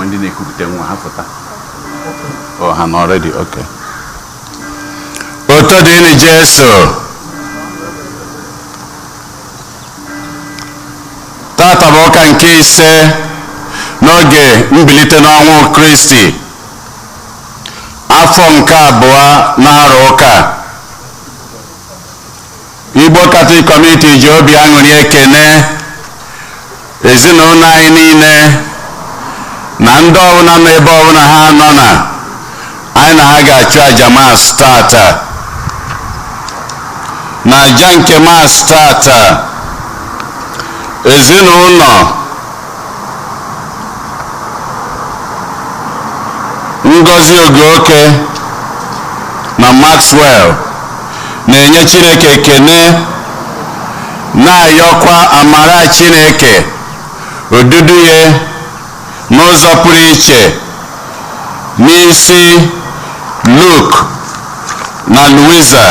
Enwe ndị na-ekupụta nwa ha pụta. Oh, ha nọ already, okay. Otito dịrị Jesu. Tata bụ ụka nke ise n'oge mbilite n'ọnwụ Kristi, afọ nke abụọ na-arụ ụka. Igbo Catholic Community ji obi aṅụrị ekene ezinụlọ anyị niile na ndị ọbụla nọ ebe ọbụla ha nọ na anyị na ha ga-achụ aja Mass tata. Na aja nke Mass tata, ezinụlọ Ngozi Ogoke na Maxwell na-enye Chineke ekene, na-ayọkwa amara Chineke odudu ya n'ụzọ pụrụ iche n'isi Luke na Louisa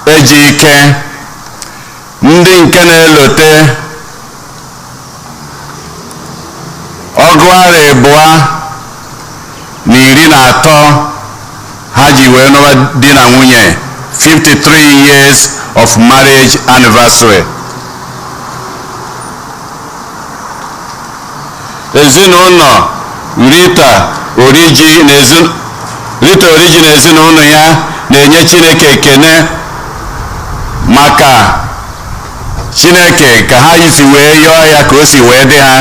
Ejike, ndị nke na-elote 23 ha ji wee nụwa di na nwunye, 53 years of marriage anniversary. Ezinụlọ Rita Oriji na Rita Oriji na ezinụlọ ya na-enye Chineke ekene maka Chineke ka ha si wee yọọ ya ka o si wee dị ha,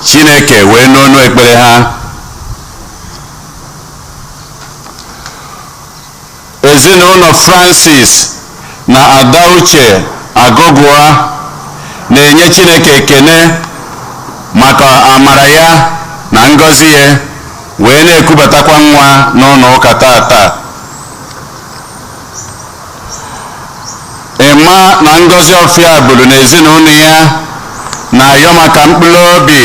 Chineke wee n'ọnụ ekpere ha. Ezinụlọ Francis na Adauche Agụgụa na-enye Chineke ekene maka amara ya na ngọzi ya wee na-ekubatakwa nwa n'ụlọ ụka tata. Emma na Ngozi Ọfịa bụrụ na ezinụlọ ya na-ayọ maka mkpụrụ obi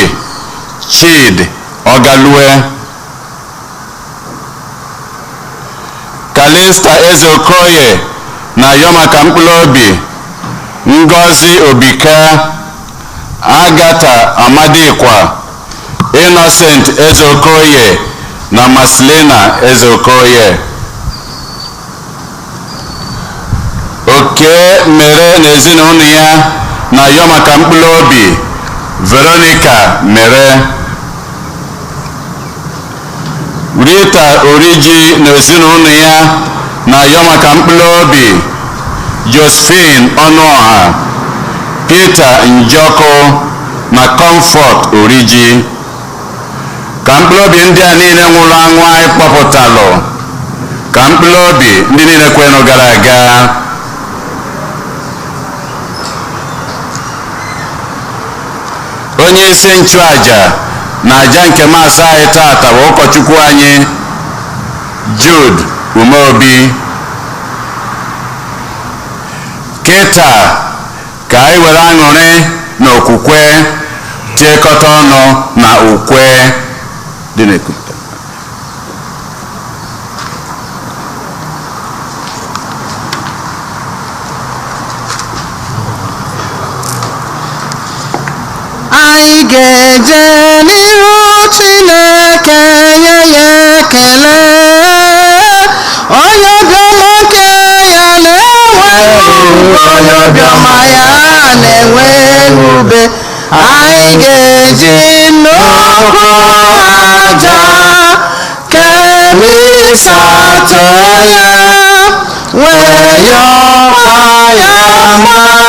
Chidi Ọgalue, Kalista Eze Okoye na-ayọ maka mkpụrụ obi Ngozi Obika, Agatha Amadikwa, Innocent Eze Okoye na Marcelina Eze Okoye. Oke mere na ezinụlọ ya na-ayọ maka mkpụrụ obi Veronica mere, Rita Oriji na ezinụlọ ya na-ayọ maka mkpụrụ obi Josephine Ọnụọha, Peter Njọkụ na Comfort Oriji. Ka mkpụrụ obi ndị a niile nwụrụ anwụ anyị kpọpụtalụ, ka mkpụrụ obi ndị niile kwenụ gara aga. Onye isi nchụaja na aja nke Mass anyị tata bụ ụkọchukwu anyị Jude Umeobi. Kịta ka anyị were aṅụrị na okwukwe tiekọta ọnụ na ukwe dị n'ekuputa. Anyị ga-eje n'ihu Chineke nye ya ekele, onye obiọma nke ya na-enwe, onye obiọma ya na-enwe ube. Anyị ga-eji nnukwu aja kemisa too ya, wee yọọ ya mara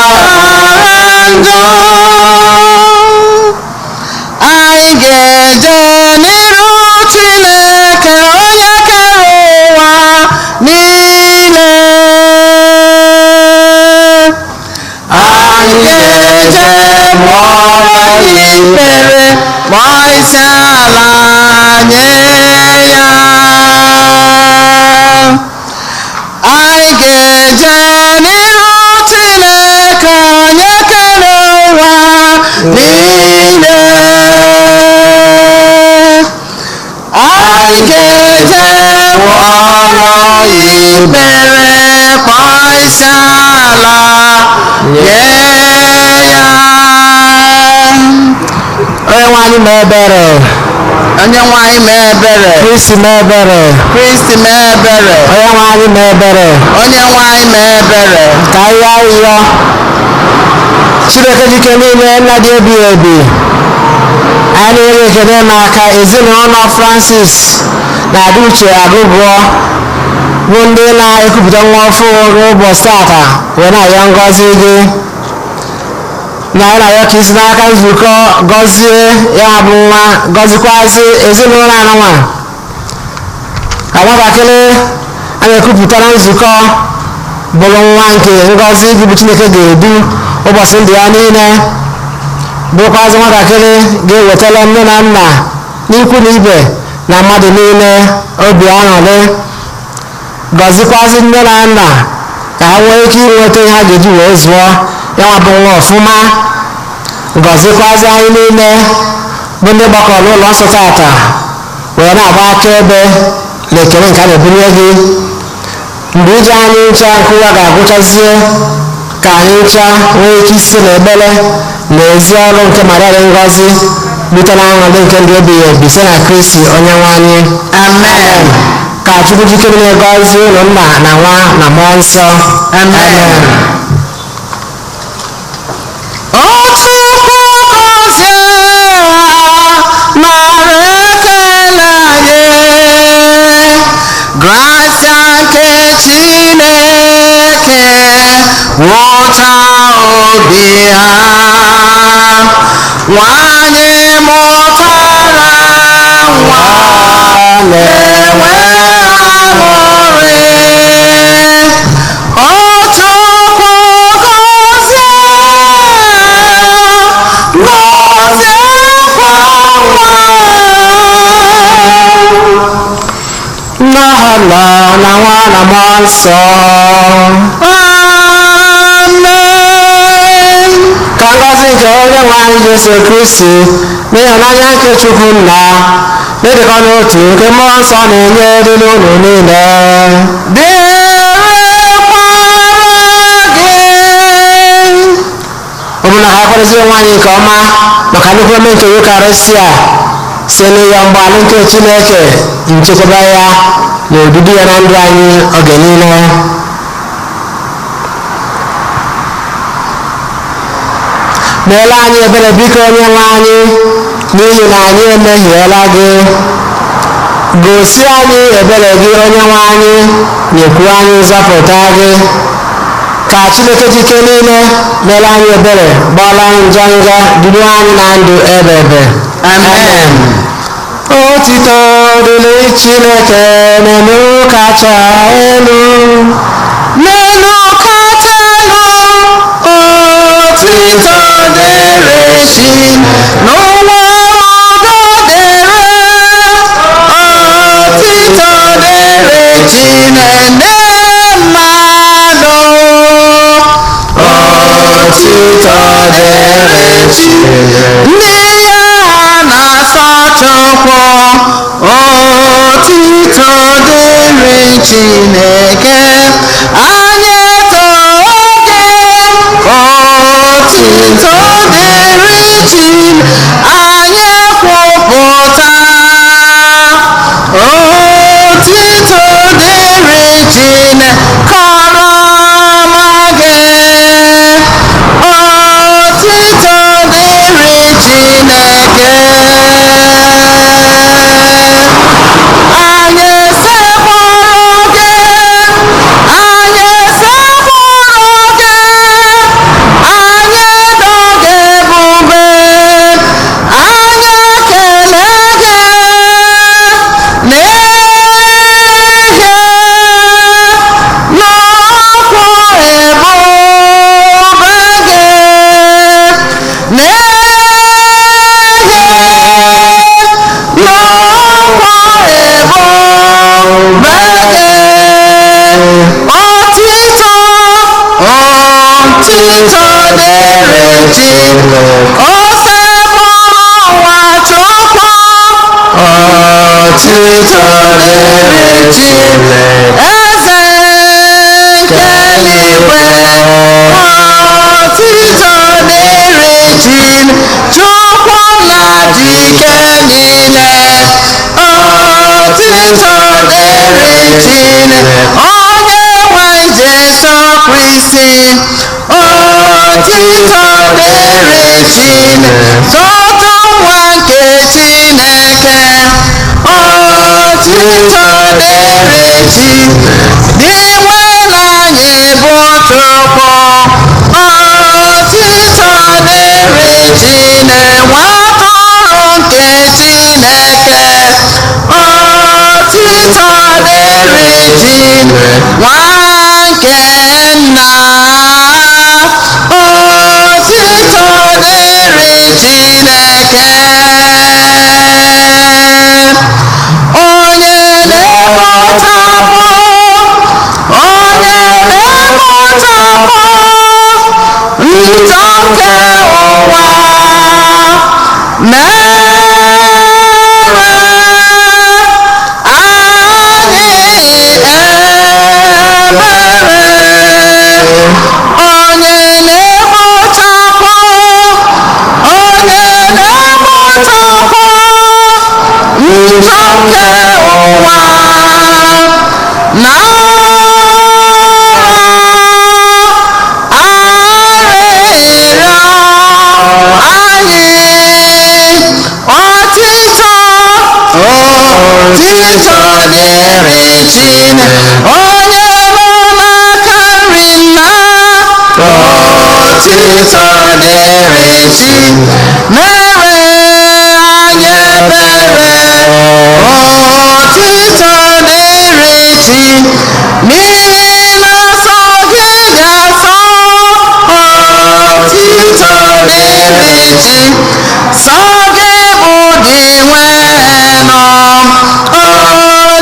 njọ. Anyị ga-eje n'iru Chineke onye kere ụwa niile. Anyị ga-eje kpọọ ikpere, kpọọ isi ala nye ya. Anyị ga-eje n'iru Chineke onye kere ụwa niile. Anyị ga-eje kpọrọ ikpere, kpọọ isi ala nye ya. Onye nwe anyị mee ebere. Onye nwe anyị mee ebere. Kristi mee ebere. Kristi mee ebere. Onye nwe anyị mee ebere. Onye nwe anyị mee ebere. Ka anyị arịọ Chineke dike niile, nna dị ebighị ebi, anyị na-enye ekele maka ezinụlọ Francis na Adauche Agụgụọ, bụ ndị na-ekupụta nwa ọfụ n'ụbọchị tata, wee na-arịọ ngọzi gị na anyị na-arịọ ka isi n'aka nzukọ gọzie ya bụ nwa, gọzikwazi ezinụlọ anụnwa, ka nwatakịrị a na-ekupụta na nzukọ bụrụ nwa nke ngọzi gị bụ Chineke ga-edu ụbọchị ndụ ya niile, bụrụkwazị nwatakịrị ga-ewetara nne na nna, n'ikwu na ibe na mmadụ niile obi aṅụrị. Gọzikwazị nne na nna ka ha nwee ike inweta ihe ha ga-eji wee zụọ ya nwa bụ nwa ọfụma. Gọzikwazị anyị niile bụ ndị gbakọrọ n'ụlọ nsọ tata wee na-agba akaebe na ekele nke a na-ebunye gị. Mgbe ije anyị ncha nke ụwa ga-agwụchazie, ka anyị ncha nwee ike isi na ekpere na ezi ọrụ nke Maria dị ngọzi butere aṅụrị nke ndụ ebighị ebi, site na Kristi onye nwe anyị. Amen. Ka Chukwu jike niile gọzie ụlọ, nna na nwa na mmụọ nsọ. Amen. O Chukwu, gọzie ha, nara ekele anyị. Gracia nke Chineke wụcha obi ha. Nwanyị mụtara nwa na-enwe aṅụrị. O Chukwu, gọzie, gọziekwa nwa. N'aha Nna na nwa na mmụọ nsọ. Amen. Ka ngọzi nke onye nwe anyị Jesu Kristi na ịhụnanya nke Chukwu Nna na ịdịkọ n'otu nke mmụọ nsọ na-enye dị n'ụlọ niile. Dịrịkwara gị. Ụmụnna, ha akwadozi onwe anyị nke ọma maka nnukwu eme nke Yukarịsịa site n'ịyọ mgbalụ nke Chineke, nchekwaba ya na odudu ya na ndụ anyị oge niile. Meela anyị ebere, biko, onye nwe anyị, n'ihi na anyị emehiela gị. Gosi anyị ebere gị, onye nwe anyị, nyekwuo anyị nzọpụta gị. Ka Chineke jike niile mere anyị ebere, gbaala anyị njọ nga, dudu anyị na ndụ ebebe. Amen. Otito dịrị Chineke n'elu kacha elu. N'elu kacha elu, otito dịrị Chi. N'ụwa, udo dịrị, otito dịrị Chineke mmadụ. Otito dịrị Chi. Ndị ya na-asọ Chukwu, otito dịrị Chineke. Anyị too gị, otito dịrị Chi. Anyị kwupụta, otito dịrị Chineke ọrụ ọma gị. Otito dịrị Chineke. Anyị sekpụrụ gị, anyị sekpụrụ gị, anyị dọ gị ebube, anyị ekele gị n'ihi n'okwu ebube gị, n'ihi n'okwu ebube gị. Otito, otito dịrị Chi. O sekpụrụ ụwa Chukwu. Otito dịrị Chi. Eze nke eluigwe. Otito dịrị Chi. Chukwu nna dị ike niile. Otito dịrị Chineke, onye nwe Jesu Kristi. Otito dịrị Chineke, sotu nwa nke Chineke. Otito dịrị Chineke, dị nwere anyị bụ Chukwu. Otito dịrị Chineke, nwa atụrụ nke Chineke. Otito dịrị Chineke, nwa nke nna. Otito dịrị Chineke. Onye na-ekpochapụ, onye na-ekpochapụ njọ nke ụwa, mere anyị ebere. Onye na-ekpochapụ, onye na-ekpochapụ njọ nke ụwa, nara arịrịọ anyị. Otito, otito dịrị Chineke, onye nọ n'aka nri nna. Otito dịrị Chineke, mere anyị ebere. Otito dịrị Chineke, n'ihi na nsọ gị dị asọ. Otito dịrị Chineke, sọ gị bụ dị nwenọ.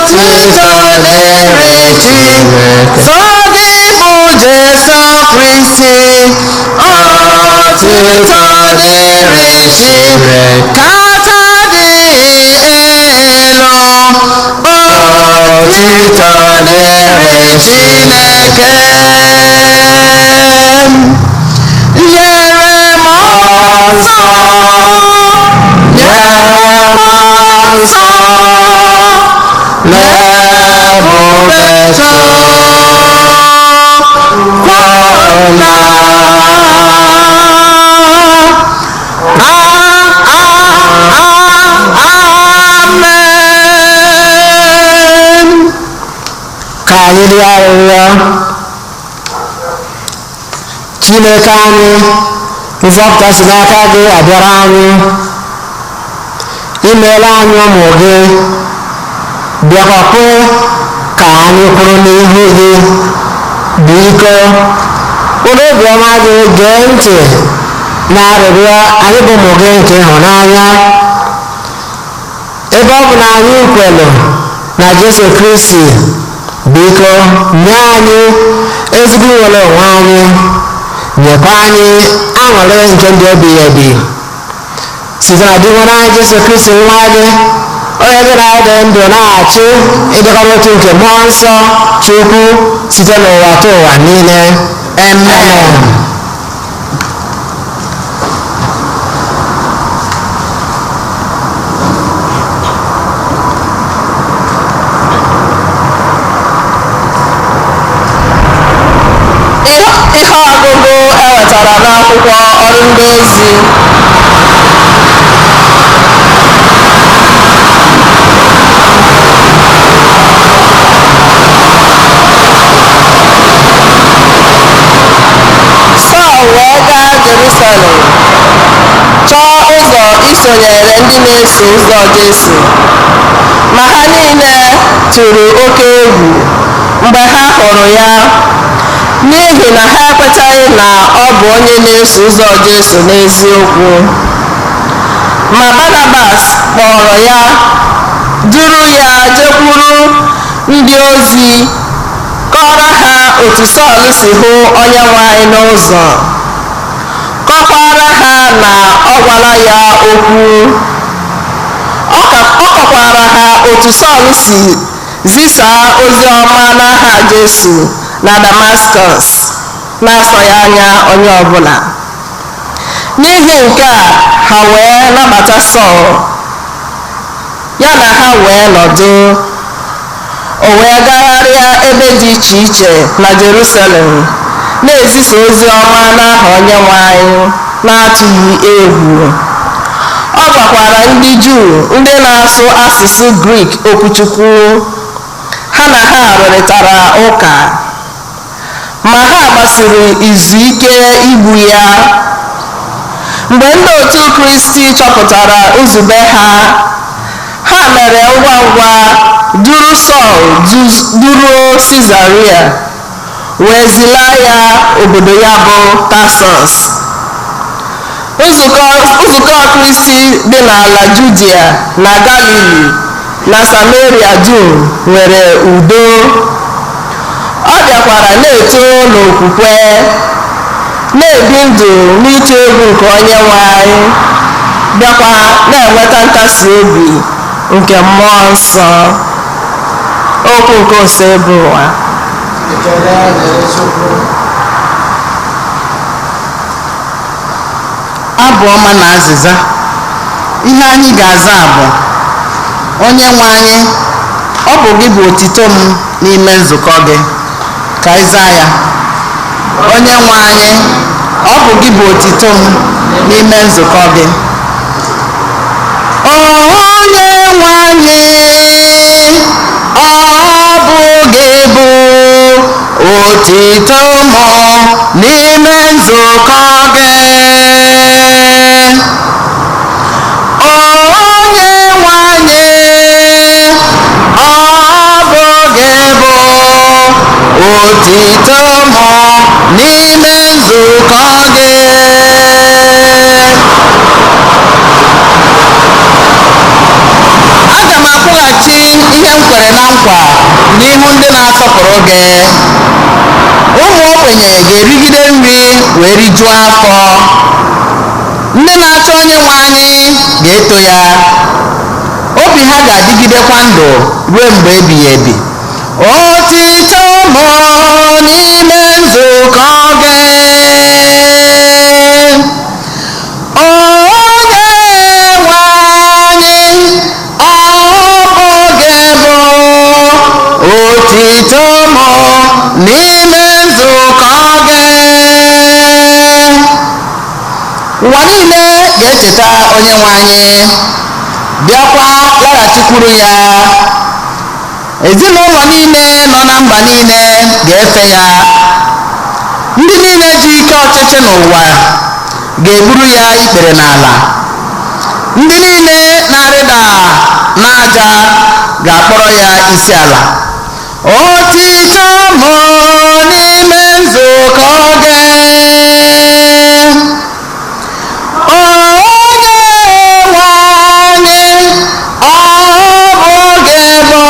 Otito dịrị Chineke, sọ gị bụ Jesu Kristi. Otito dịrị Chineke, kacha dị elu. Otito dịrị Chineke. Nyere m ọsọ, nyere m ọsọ, n'ebube Chukwu nna. Amen. Ka anyị rịọ arịrịọ. Chineke anyị, nzọpụta si n'aka gị abịara anyị. Imeela anyị ụmụ gị, bịakwa kwe ka anyị kwụrụ n'ihu gị. Biko, ụlọ obiọma gị, gee ntị na arịrịọ anyị bụ ụmụ gị nke ịhụnanya, ebe ọ bụ na anyị kwelụ na Jesu Kristi. Biko, nye anyị ezigbo nwere onwe anyị, nyekwa anyị aṅụrị nke ndụ ebighị ebi, site na dinwere anyị Jesu Kristi nwa gị, onye gị na dị ndụ na-achị ịdịkọ n'otu nke mmụọ nsọ Chukwu, site n'ụwa ta ụwa niile. Amen. Ihe ọgụgụ e wetara n'akwụkwọ ọrụ ndị ozi. Sọl wee gaa Jerusalem chọọ ụzọ isonyere ndị na-eso ụzọ Jesu, ma ha niile tụrụ oke egwu mgbe ha hụrụ ya, n'ihi na ha ekwetaghị na ọ bụ onye na-eso ụzọ Jesu n'eziokwu. Ma Barnabas kpọrọ ya, duru ya jekwuru ndị ozi, kọrọ ha otu Sọl si hụ Onyenwe anyị n'ụzọ, kọkwara ha na ọ gwara ya okwu. Ọ kọkwara ha otu Sọl si zisaa ozi ọma n'aha Jesu na Damaskọs na-asọghị anya onye ọbụla. N'ihi nke a, ha wee nabata Sọl, ya na ha wee nọdụ. O wee gagharịa ebe dị iche iche na Jerusalem na-ezisa ozi ọma n'aha Onyenwe anyị na-atụghị egwu. Ọ gwakwara ndị Juu ndị na-asụ asụsụ Grik okwuchukwu. Ha na ha rụrịtara ụka, ma ha gbasiri izu ike igbu ya. Mgbe ndị otu Kristi chọpụtara nzube ha, ha mere ngwa ngwa duru Sọl duruo Sizaria, wee zilaa ya obodo ya bụ Tasọs. Nzukọ Kristi dị n'ala Judia na Galili na Samaria dum nwere udo. Ọ bịakwara na-eto n'okwukwe, na-ebi ndụ n'ịtụ egwu nke Onyenwe anyị, bịakwa na-enweta nkasi obi nke Mmụọ Nsọ. Okwu nke Osebụwa. Ekele dịrị Chukwu. Abụ ọma na azịza. Ihe anyị ga-aza bụ: Onye nwe anyị, ọ bụ gị bụ otito m n'ime nzukọ gị. Ka anyị zaa ya: Onye nwe anyị, ọ bụ gị bụ otito m n'ime nzukọ gị. Onye nwe anyị, ọ bụ gị bụ otito m n'ime nzukọ gị. Onye nwe anyị, ọ bụ gị bụ otito m n'ime nzukọ gị. Aga m akwụghachi ihe m kwere na nkwa n'ihu ndị na-asọpụrụ gị. Ụmụ ogbenye ga-erigide nri wee rijuo afọ. Ndị na-achọ Onye nwe anyị ga-eto ya. Obi ha ga-adịgidekwa ndụ ruo mgbe ebighị ebi. Otito m n'ime nzukọ gị. Onye nwe anyị, ọ bụ gị bụ otito m n'ime nzukọ gị. Ụwa niile ga-echeta Onye nwe anyị, bịakwa laghachikwuru ya. Ezinụlọ niile nọ na mba niile ga-efe ya. Ndị niile ji ike ọchịchị n'ụwa ga-egburu ya ikpere n'ala. Ndị niile na-arịda n'aja ga-akpọrọ ya isi ala. Otito m n'ime nzukọ gị. Onye nwe anyị, ọ bụ gị bụ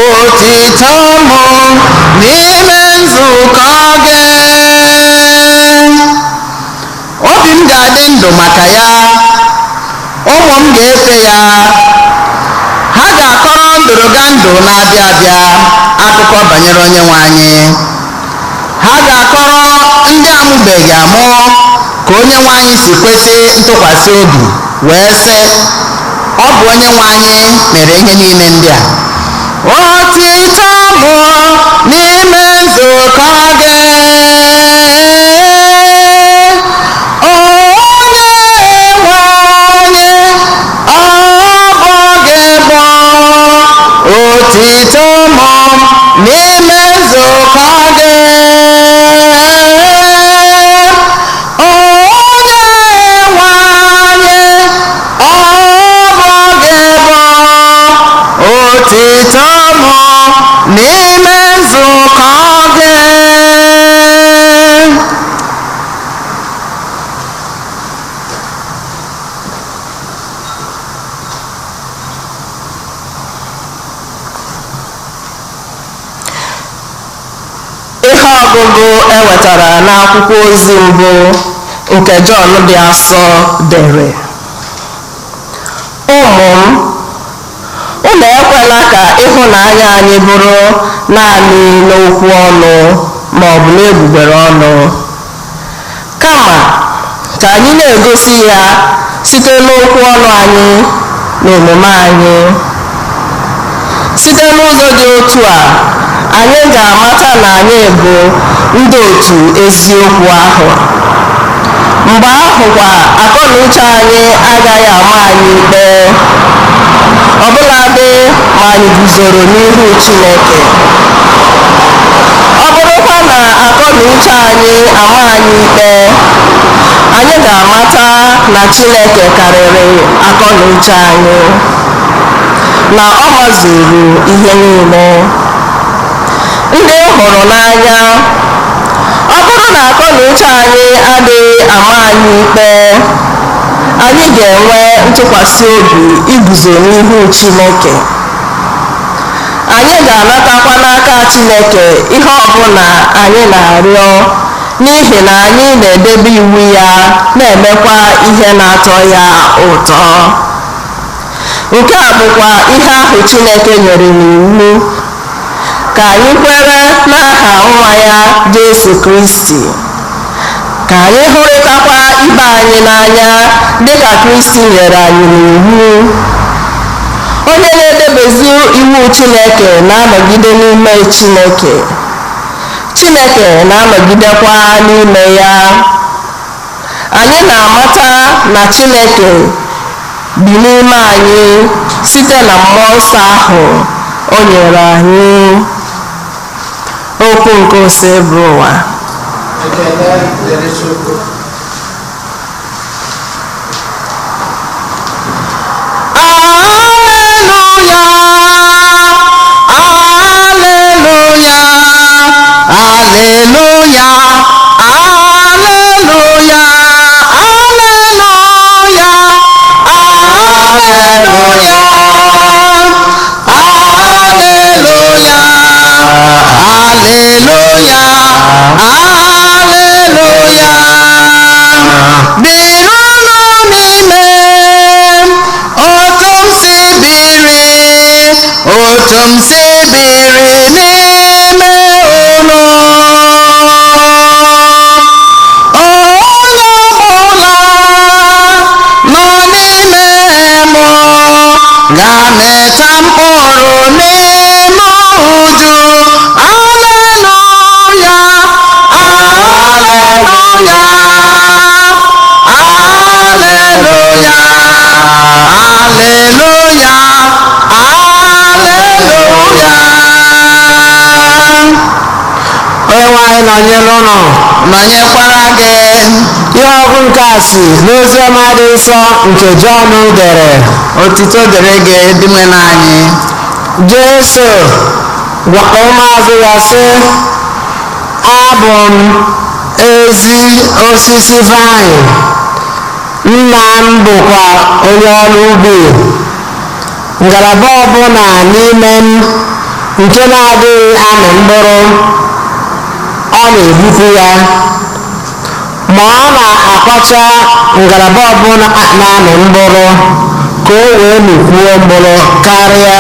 otito m n'ime nzukọ gị. Obi m ga-adị ndụ maka ya, ụmụ m ga-efe ya. Ha ga-akọrọ ndụrụgandụ na-abịa abịa akụkọ banyere Onye nwe anyị. Ha ga-akọrọ ndị amụbeghị amụ ka Onye nwe anyị si kwesị ntụkwasị obi wee sị, ọ bụ Onye nwe anyị mere ihe niile ndị a. Otito m n'ime nzukọ gị. Onye nwe anyị, ọ bụ gị bụ otito m n'ime nzukọ gị. Onye nwe anyị, ọ bụ gị bụ otito m n'ime nzukọ gị. Ihe ọgụgụ e wetara n'akwụkwọ ozi mbụ nke Jọn dị asọ dere. Ụmụ m, unu ekwela ka ịhụnanya anyị bụrụ naanị n'okwu ọnụ ma ọ bụ n'egbugbere ọnụ, kama ka anyị na-egosi ya site n'okwu ọnụ anyị na omume anyị. Site n'ụzọ dị otu a, anyị ga-amata na anyị bụ ndị otu eziokwu ahụ. Mgbe ahụkwa, akọnuche anyị agaghị ama anyị ikpe, ọbụladị ma anyị guzoro n'ihu Chineke. Ọ bụrụkwa na akọnuche anyị ama anyị ikpe, anyị ga-amata na Chineke karịrị akọnuche anyị, na ọ mazuru ihe niile. Ndị m hụrụ n'anya, ọ bụrụ na akọnuche anyị adịghị ama anyị ikpe, anyị ga-enwe ntụkwasị obi iguzo n'ihu Chineke. Anyị ga-anatakwa n'aka Chineke ihe ọbụla anyị na-arịọ, n'ihi na anyị na-edebe iwu ya, na-emekwa ihe na-atọ ya ụtọ. Nke a bụkwa ihe ahụ Chineke nyere n'iwu, ka anyị kwere n'aha nwa ya Jesu Kristi, ka anyị hụrịtakwa ibe anyị n'anya dịka Kristi nyere anyị n'iwu. Onye na-edebezu iwu Chineke na-anọgide n'ime Chineke, Chineke na-anọgidekwa n'ime ya. Anyị na-amata na Chineke bi n'ime anyị site na Mmụọ Nsọ ahụ o nyere anyị. Okwu nke Osebụrụwa. Ekele dịrị Chukwu. Alleluia, alleluia, alleluia, alleluia, alleluia, alleluia, alleluia, alleluia, alleluia. Birunu n'ime otu m si biri, otu m si biri n'ime unu. Onye ọbụla nọ n'ime mụ ga-amịta mkpụrụ n'ime uju. Aleluya, aleluya, aleluya, aleluya, aleluya. Onye nwe anyị nọnyere ụnụ. Nọnyekwara gị. Ihe ọgụ nke a si n'oziọma dị nsọ nke Jọn dere. Otito dịrị gị, Dinwenụ anyị. Jesu gwara ụmụazụ ya sị, abụ m ezi osisi vaịn, nna m bụkwa onye ọrụ ubi. Ngalaba ọbụla n'ime m nke na-adịghị amị mkpụrụ, ọ na-egbupụ ya, ma ọ na-akwacha ngalaba ọbụla na-amị mkpụrụ ka o wee mịkwuo mkpụrụ karịa.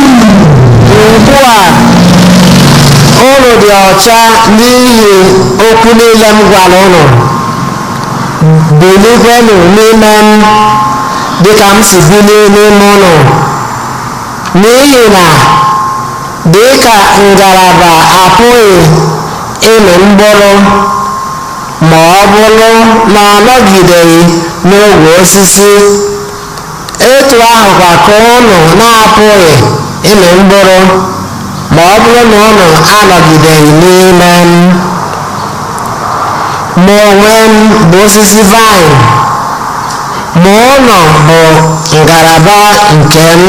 Ugbu a, unu dị ọcha n'ihi okwu niile m gwara unu. Bilikwenụ n'ime m dịka m si bilie n'ime unu, n'ihi na dịka ngalaba apụghị ịmị mkpụrụ ma ọ bụrụ na ọ nọgideghị n'ogwe osisi, etu ahụkwa ka unu na-apụghị ịmị mkpụrụ ma ọ bụrụ na unu anọgideghị n'ime m. Mụ onwe m bụ osisi vaịn, ma unu bụ ngalaba nke m.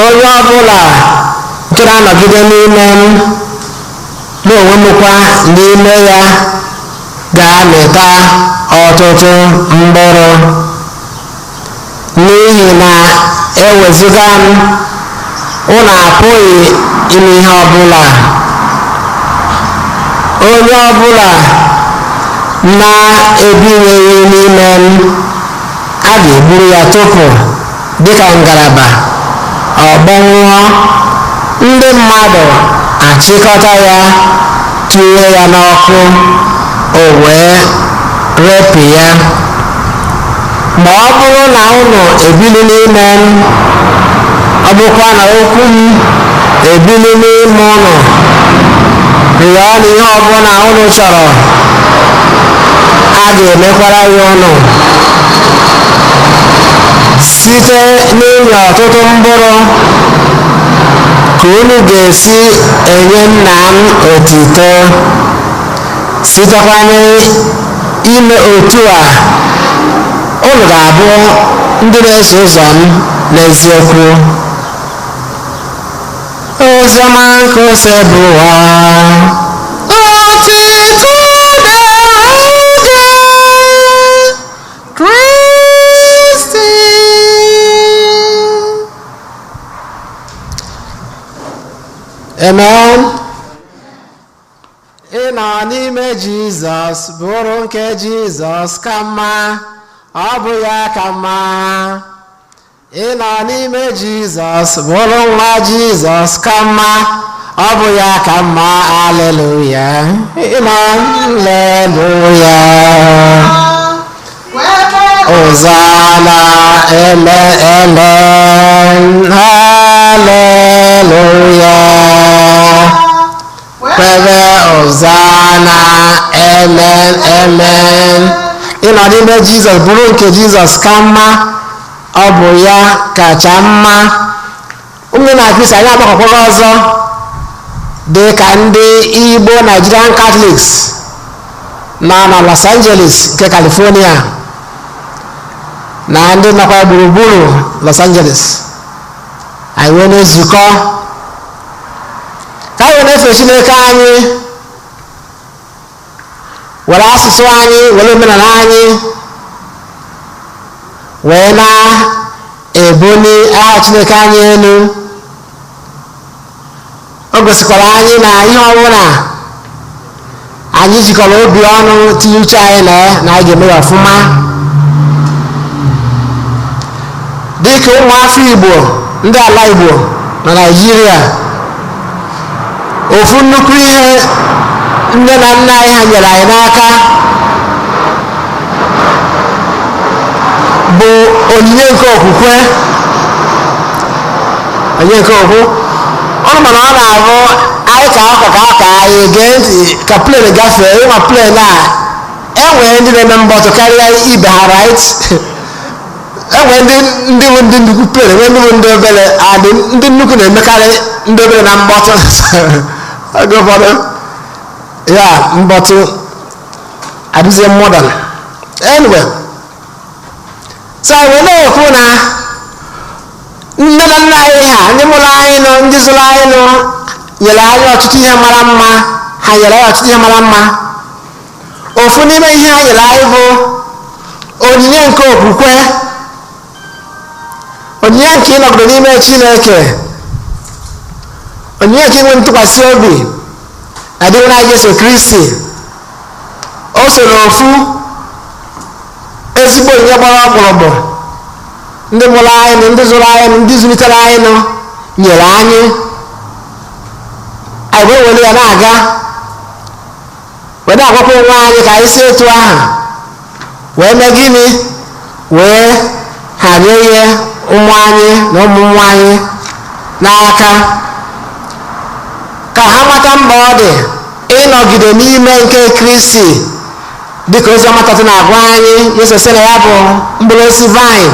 Onye ọbụla nke na-anọgide n'ime m, mụ onwe m kwa n'ime ya, ga-amịta ọtụtụ mkpụrụ, n'ihi na ewezuga m, unu apụghị ime ihe ọbụla. Onye ọbụla na-ebinyeghị n'ime m, a ga-egburu ya tụpụ dịka ngalaba, ọ gbọnwụọ, ndị mmadụ achịkọta ya tinye ya n'ọkụ, o wee repụ ya. Ma ọ bụrụ na unu ebili n'ime m, ọ bụkwa na okwu m ebili n'ime unu, rịọnụ ihe ọbụla unu chọrọ, a ga-emekwara ya unu. Site n'inye ọtụtụ mkpụrụ ka unu ga-esi enye nna m otito. Sitekwa n'ime otu a, unu ga-abụ ndị na-eso ụzọ m n'eziokwu. Oziọma nke Osebụwa. Otito dịrị gị, Kristi. Amen. Ịnọ n'ime Jizọs bụrụ nke Jizọs ka mma, ọ bụ ya ka mma. Ịnọ n'ime Jizọs bụrụ nwa Jizọs ka mma, ọ bụ ya ka mma, aleluya. Ịnọ, aleluya. Hosanna, amen, amen, hallelujah. Kwebe Hosanna, amen, amen. Ịnọ n'ime Jizọs bụrụ nke Jizọs ka mma, ọ bụ ya kacha mma. Ụmụ na Kristi, anyị agbakọkwara ọzọ dị ka ndị Igbo Nigerian Catholics nọ na Los Angeles nke California na ndị nọkwa gburugburu Los Angeles. Anyị wee na-ezukọ ka anyị wee na-efe Chineke anyị, were asụsụ anyị, were omenala anyị wee na-ebuli aha Chineke anyị elu. O gosikwara anyị na ihe ọbụla anyị jikọrọ obi ọnụ tinye uche anyị na ya, na anyị ga-eme ya ọfụma. Dịka ụmụafọ Igbo, ndị ala Igbo na Naịjirịa, ofu nnukwu ihe nne na nna anyị ha nyere anyị n'aka bụ onyinye nke okwukwe. Onyinye nke okwukwe ọnụ, mana ọ na-abụ anyị ka akwa ka aka anyị gee ntị ka plane gafee. Ịma plane a, enwere ndị na-eme mkpọtụ karịa ibe ha, right? Enwere ndị bụ ndị nnukwu plane, enwere ndị bụ ndị obere. Adị ndị nnukwu na-emekarị ndị obere na mkpọtụ. Oge ụfọdụ ya mkpọtụ adịzie modern. Anyway, so anyị wee na-ekwu na nne na nna anyị ha, ndị mụrụ anyị nụ, ndị zụrụ anyị nụ, nyere anyị ọtụtụ ihe mara mma. Ha nyere anyị ọtụtụ ihe mara mma. Ofu n'ime ihe ha nyere anyị bụ onyinye nke okwukwe, onyinye nke ịnọgide n'ime Chineke, onyinye nke inwe ntụkwasị obi na dị na Jesu Kristi. O so n'ofu ezigbo onyinye gbara ọkpụrụkpụ ndị mụrụ anyị nụ, ndị zụrụ anyị nụ, ndị zụlitere anyị nụ nyere anyị. Anyị wee were ya na-aga, wee na-agwakwa onwe anyị ka anyị si etu ahụ wee mee gịnị, wee harie ihe ụmụ anyị na ụmụ ụmụ anyị n'aka, ka ha mata mkpa ọ dị ịnọgide n'ime nke Kristi, dịka oziọma tatụ na-agwa anyị. Yesu sị na ya bụ mkpụrụ osisi vine,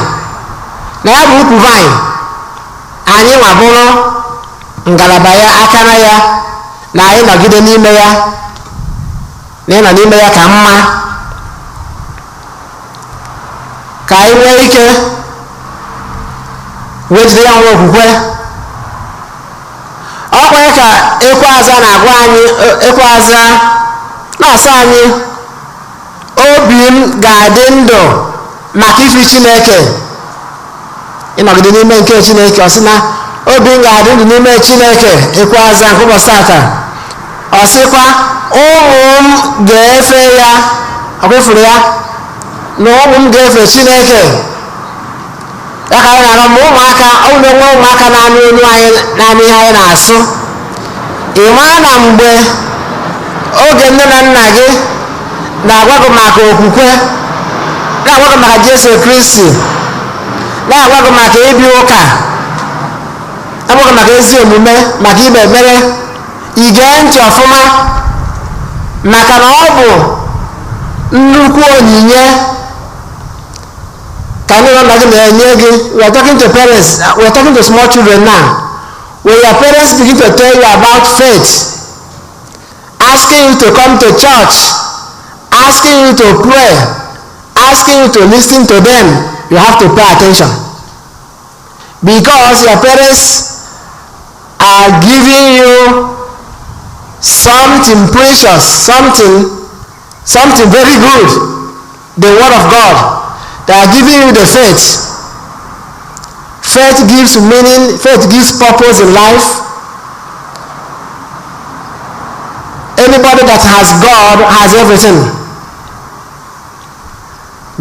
na ya bụ ukwu vine, anyị nwa bụrụ ngalaba ya, akara ya, na anyị nọgide n'ime ya, na ịnọ n'ime ya ka mma, ka anyị nwee ike wee jide ya nwee okwukwe. Ọkwa ya ka ekwe aza na-agwa anyị, ekwe aza na-asa anyị, obi m ga-adị ndụ maka ife Chineke, ịnọgide n'ime nke Chineke. Ọ sị na obi m ga-adị ndụ n'ime Chineke. Ekwe aza nke ụbọchị tata, ọ sịkwa ụmụ m ga-efe ya. Ọ kwefuru ya na ụmụ m ga-efe Chineke. Ya ka anyị na-arọ ma ụmụaka, ọ bụ nwe ụmụaka na-anụ olu anyị, na-anụ ihe anyị na-asụ. Ị maa na mgbe oge nne na nna gị na-agwa gị maka okwukwe, Na-agwa gị maka Jesu Kristi, na-agwa gị maka ịbịa ụka, na-agwa gị maka ezi omume, maka ikpe ekpere. Ige ntị ọfụma, maka na ọ bụ nnukwu onyinye ka nne na nna gị na-enye gị. We are talking to parents, we are talking to small children now. When your parents begin to tell you about faith, asking you to come to church, asking you to pray, asking you to listen to them, you have to pay attention, because your parents are giving you something precious, something very good, the word of God. They are giving you the faith. Faith gives meaning, faith gives purpose in life. Anybody that has God has everything.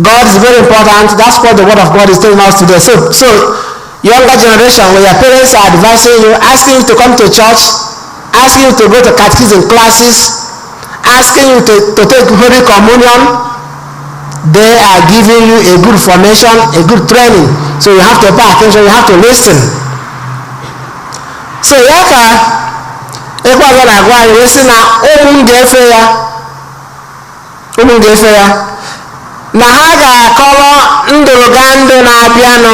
God is very important. That's what the word of God is telling us today. So younger generation, when your parents are advising you, asking you to come to church, asking you to go to catechism classes, asking you to take Holy Communion, they are giving you a good formation, a good training. So you have to pay attention, you have to listen. So ya ka ekwe ọzọ na-agwa anyị wee sị na ụmụ m ga-efe ya, ụmụ m ga-efe ya, na ha ga-akọrọ ndụrụga ndụ na-abịanụ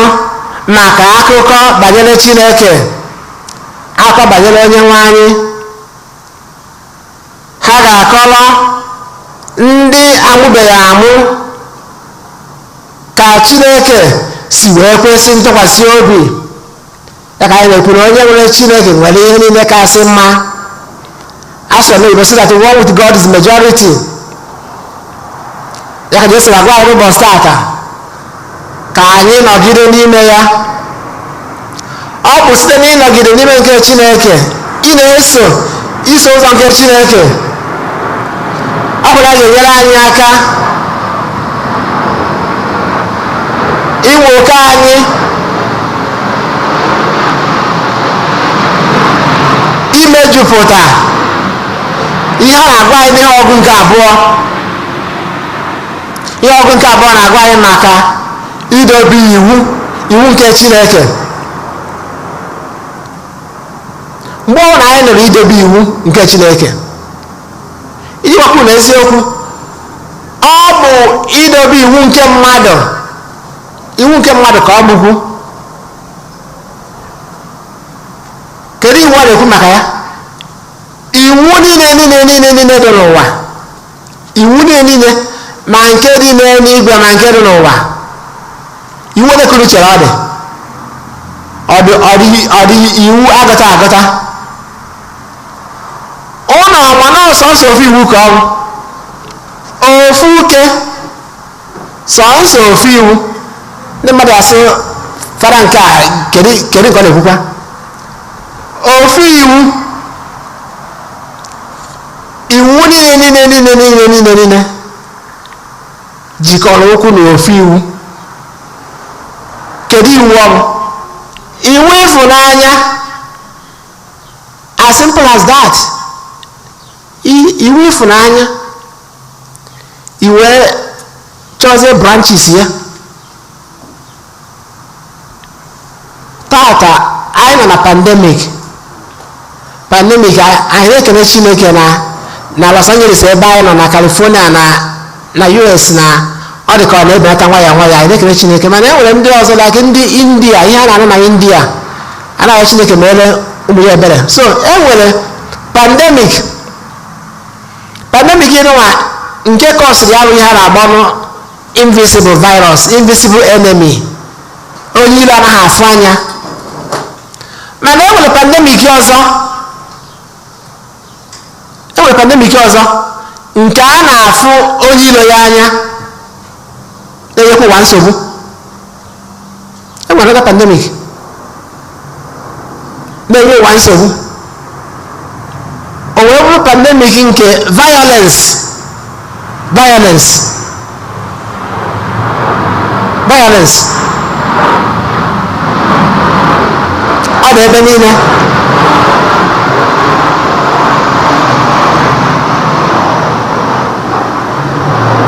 maka akụkọ banyere Chineke, akụkọ banyere onye nwe anyị. Ha ga-akọrọ ndị amụbeghị amụ ka Chineke si wee kwesị ntụkwasị obi ya. Ka anyị na-ekwu na onye nwere Chineke nwere ihe niile kasị mma. A sị na Igbo sị that one with God is majority. Ya ka Jesu na-agwa anyị n'ụbọchị tata ka anyị nọgide n'ime ya. Ọ bụ site n'ịnọgide n'ime nke Chineke, ị na-eso iso ụzọ nke Chineke, ọ bụ na ga-enyere anyị aka inwe oke anyị, imejupụta ihe a na-agwa anyị n'ihe ọgụ nke abụọ. Ihe ọgụ nke abụọ na-agwa anyị maka idobe iwu nke Chineke. Mgbe ọ na anyị nụrụ idobe iwu nke Chineke, iji gwakwu na eziokwu, ọ bụ idobe iwu nke mmadụ, iwu nke mmadụ ka ọ bụkwu. Kedu iwu a na-ekwu maka ya? Iwu niile niile niile niile dị n'ụwa, iwu niile niile, ma nke dị n'eluigwe ma nke dị n'ụwa. Iwu ole ka unu chere ọ dị? Ọ dị iwu agụta agụta? Ụnụ ọma na sọnsọ ofu iwu ka ọ bụ ofu uke, sọnsọ ofu iwu. Ndị mmadụ asị, fara nke a, kedu nke ọ na-ekwukwa? Ofu iwu, iwu niile niile niile niile niile niile jikọrọ ụkwụ na ofu iwu. Kedu iwu ọ bụ? Iwu ịfụnanya. As simple as that. Iwu ịfụnanya. Iwe chọzie branches ya. Tata anyị nọ na pandemic. Pandemic, anyị na-ekene Chineke na Los Angeles ebe anyị nọ, na California, na US, na ọ dị ka ọ na-ebelata nwayọọ nwayọọ. Anyị na-ekene Chineke, mana e nwere ndị ọzọ, like ndị India, ihe a na-anụ na India anaghị. Chineke mere ụmụ ya ebere. So e nwere pandemic. Pandemic nwa nke kọsịrị ya bụ ihe a na-agba ọnụ invisible virus, invisible enemy, onye iro anaghị afụ anya. Mana e nwere pandemic ọzọ, e nwere pandemic ọzọ nke a na-afụ onye iro ya anya, na-enyekwa ụwa nsogbu. E nwere another pandemic na-enye ụwa nsogbu, o wee bụrụ pandemic nke violence, violence, violence. Ọ dị ebe niile.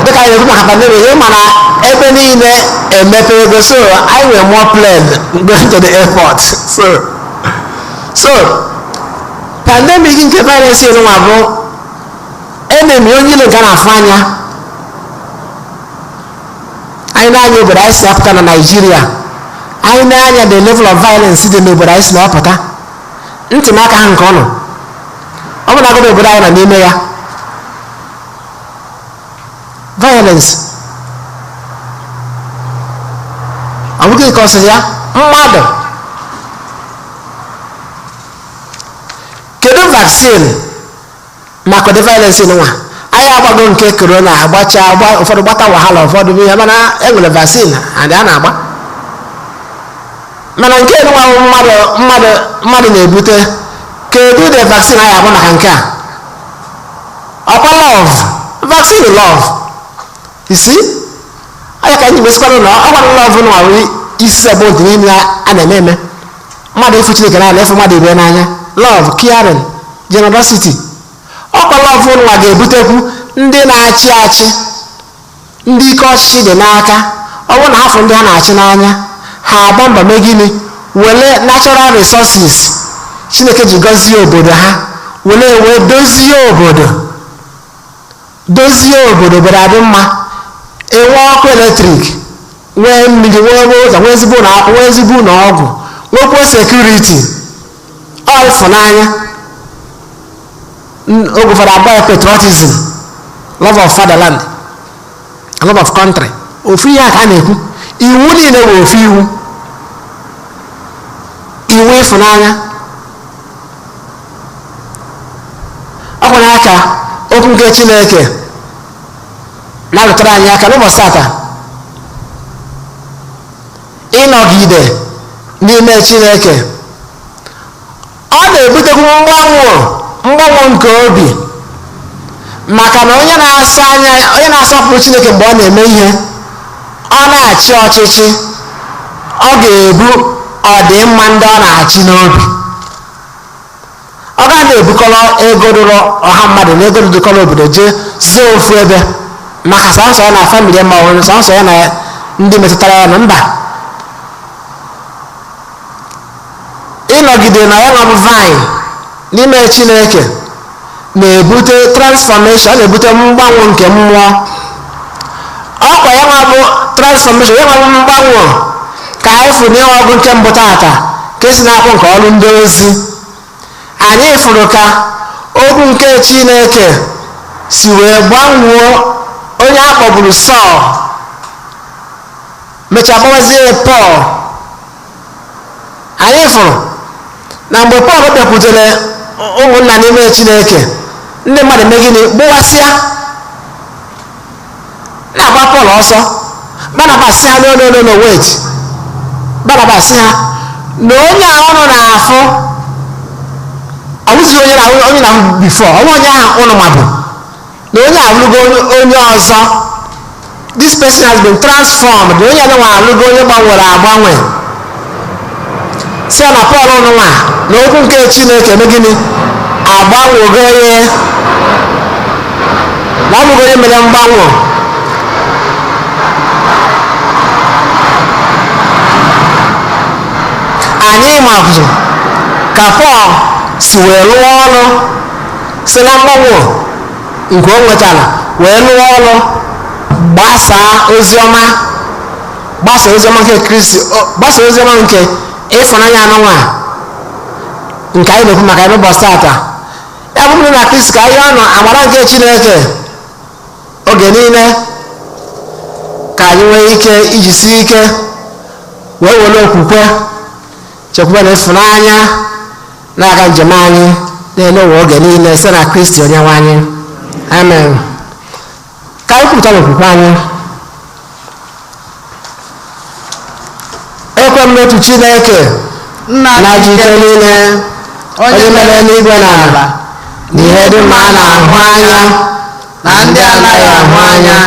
Dịka Anyị na-ekwu maka pandemic, ị ma na ebe niile emepe ego, so anyị nwere more plane going to the airport. So pandemic nke virus nwa bụ enemy, onye ilo nke a na-afụ anya. Anyị na-anya obodo anyị si apụta na Naijiria, anyị na-anya the level of violence dị n'obodo anyị si na-apụta, ntị m aka ha nke ọnụ ọ bụ na agụba obodo anyị nọ n'ime ya, violence ọ bụghị ka ọ sịrị ya mmadụ. Kedu vaccine maka ụdị violence nwa anyị agbago nke corona agbacha agba, ụfọdụ gbata wahala, ụfọdụ bụ ihe, mana e nwere vaccine and a na-agba. Mana nke nwa mmadụ na-ebute, kedu the vaccine anyị agba maka nke a? Ọkwa love vaccine, love. You see, anya ka anyị mesikwara na ọ gwara love nwa bụ isi abụọ dị n'ime a na-eme eme mmadụ ịfụ Chineke n'anya, ịfụ mmadụ ibe n'anya, love, caring, generosity. Ọkwa love nwa ga-ebutekwu ndị na-achị achị, ndị ike ọchịchị dị n'aka. Ọ bụrụ na hafụ ndị ha na-achị n'anya, ha agba mbọ mee gịnị? Wele natural resources Chineke ji gọzie obodo ha, wele wee dozie obodo, dozie obodo, obodo adị mma, enwe ọkụ eletrik, nwee mmiri, nwee ụzọ, nwee ezigbo ụlọ akwụkwọ, nwee ezigbo ụlọ ọgwụ, nwekwuo security. Ọ ịfụnanya. Oge ụfọdụ agba ya patriotism, love of fatherland, love of country. Ofu ihe a ka a na-ekwu, iwu niile bụ ofu iwu, iwu ịfụnanya. Ọ kwere aka okwu nke Chineke na-arụtara anyị aka n'ụbọchị tata, ịnọgide n'ime Chineke ọ na-ebutekwu mgbanwe nke obi, maka na onye na-asa anya, onye na-asọpụrụ Chineke mgbe ọ na-eme ihe, ọ na-achị ọchịchị, ọ ga-ebu ọdịmma ndị ọ na-achị n'obi. Ọ gaghị na-ebukọrọ ego rụrụ ọha mmadụ na ego rụdụkọrọ obodo jee zoo ofu ebe maka sọnsọ ya na famili ma ọ bụ sọnsọ ya na ndị metụtara ya na mba. Ịnọgide na ya bụ vine n'ime Chineke na-ebute transformation, ọ na-ebute mgbanwe nke mmụọ. Ọkwa ya nwa bụ transformation, ya nwa bụ mgbanwe ka anyị fụrụ n'ihe ọgụ nke mbụ tata ka esi na-akwụ nke ọrụ ndị ozi. Anyị fụrụ ka okwu nke Chineke si wee gbanwuo onye a kpọgburu Sọl, mechaa gbawazie Pọl. Anyị fụrụ na mgbe Pọl bịakwutere ụmụnna n'ime Chineke, ndị mmadụ mee gịnị? Gbụwasịa, na-agba Pọl ọsọ. Barnabas sị ha, no no no no, wait. Barnabas sị ha na onye a ụnụ na-afụ ọ bụzighị onye na-ahụ before, ọ bụ onye ahụ ụnụ mabụ na onye alụgo onye ọzọ. This person has been transformed. Onye anụnwa alụgo onye gbanwere agbanwe. Si na Pọl nụnwa na okwu nke Chineke eme gịnị? Agbanwego ya, na ọ bụghị onye mere mgbanwe. Anyị mabụ ka Pọl si wee lụọ ọrụ, si na mgbanwe nke o nwetara wee lụọ ọrụ gbasaa oziọma, gbasaa oziọma nke Kristi, gbasaa oziọma nke ịfụnanya anụnwa nke anyị na-ekwu maka ya n'ụbọchị tata. Ya bụrụ na Kristi ka anyị ọnụ amara nke Chineke oge niile, ka anyị nwee ike ijisi ike wee were okwukwe, chekwube na ịfụnanya na-aga njem anyị na-ele ụwa oge niile, site na Kristi onye nwe anyị. Amen. Ka anyị kwupụta n'okwukwe anyị. Ekwe m n'otu Chineke Nna na ji ike niile, onye mere eluigwe na ala na ihe dị mma a na-ahụ anya na ndị anaghị ahụ anya,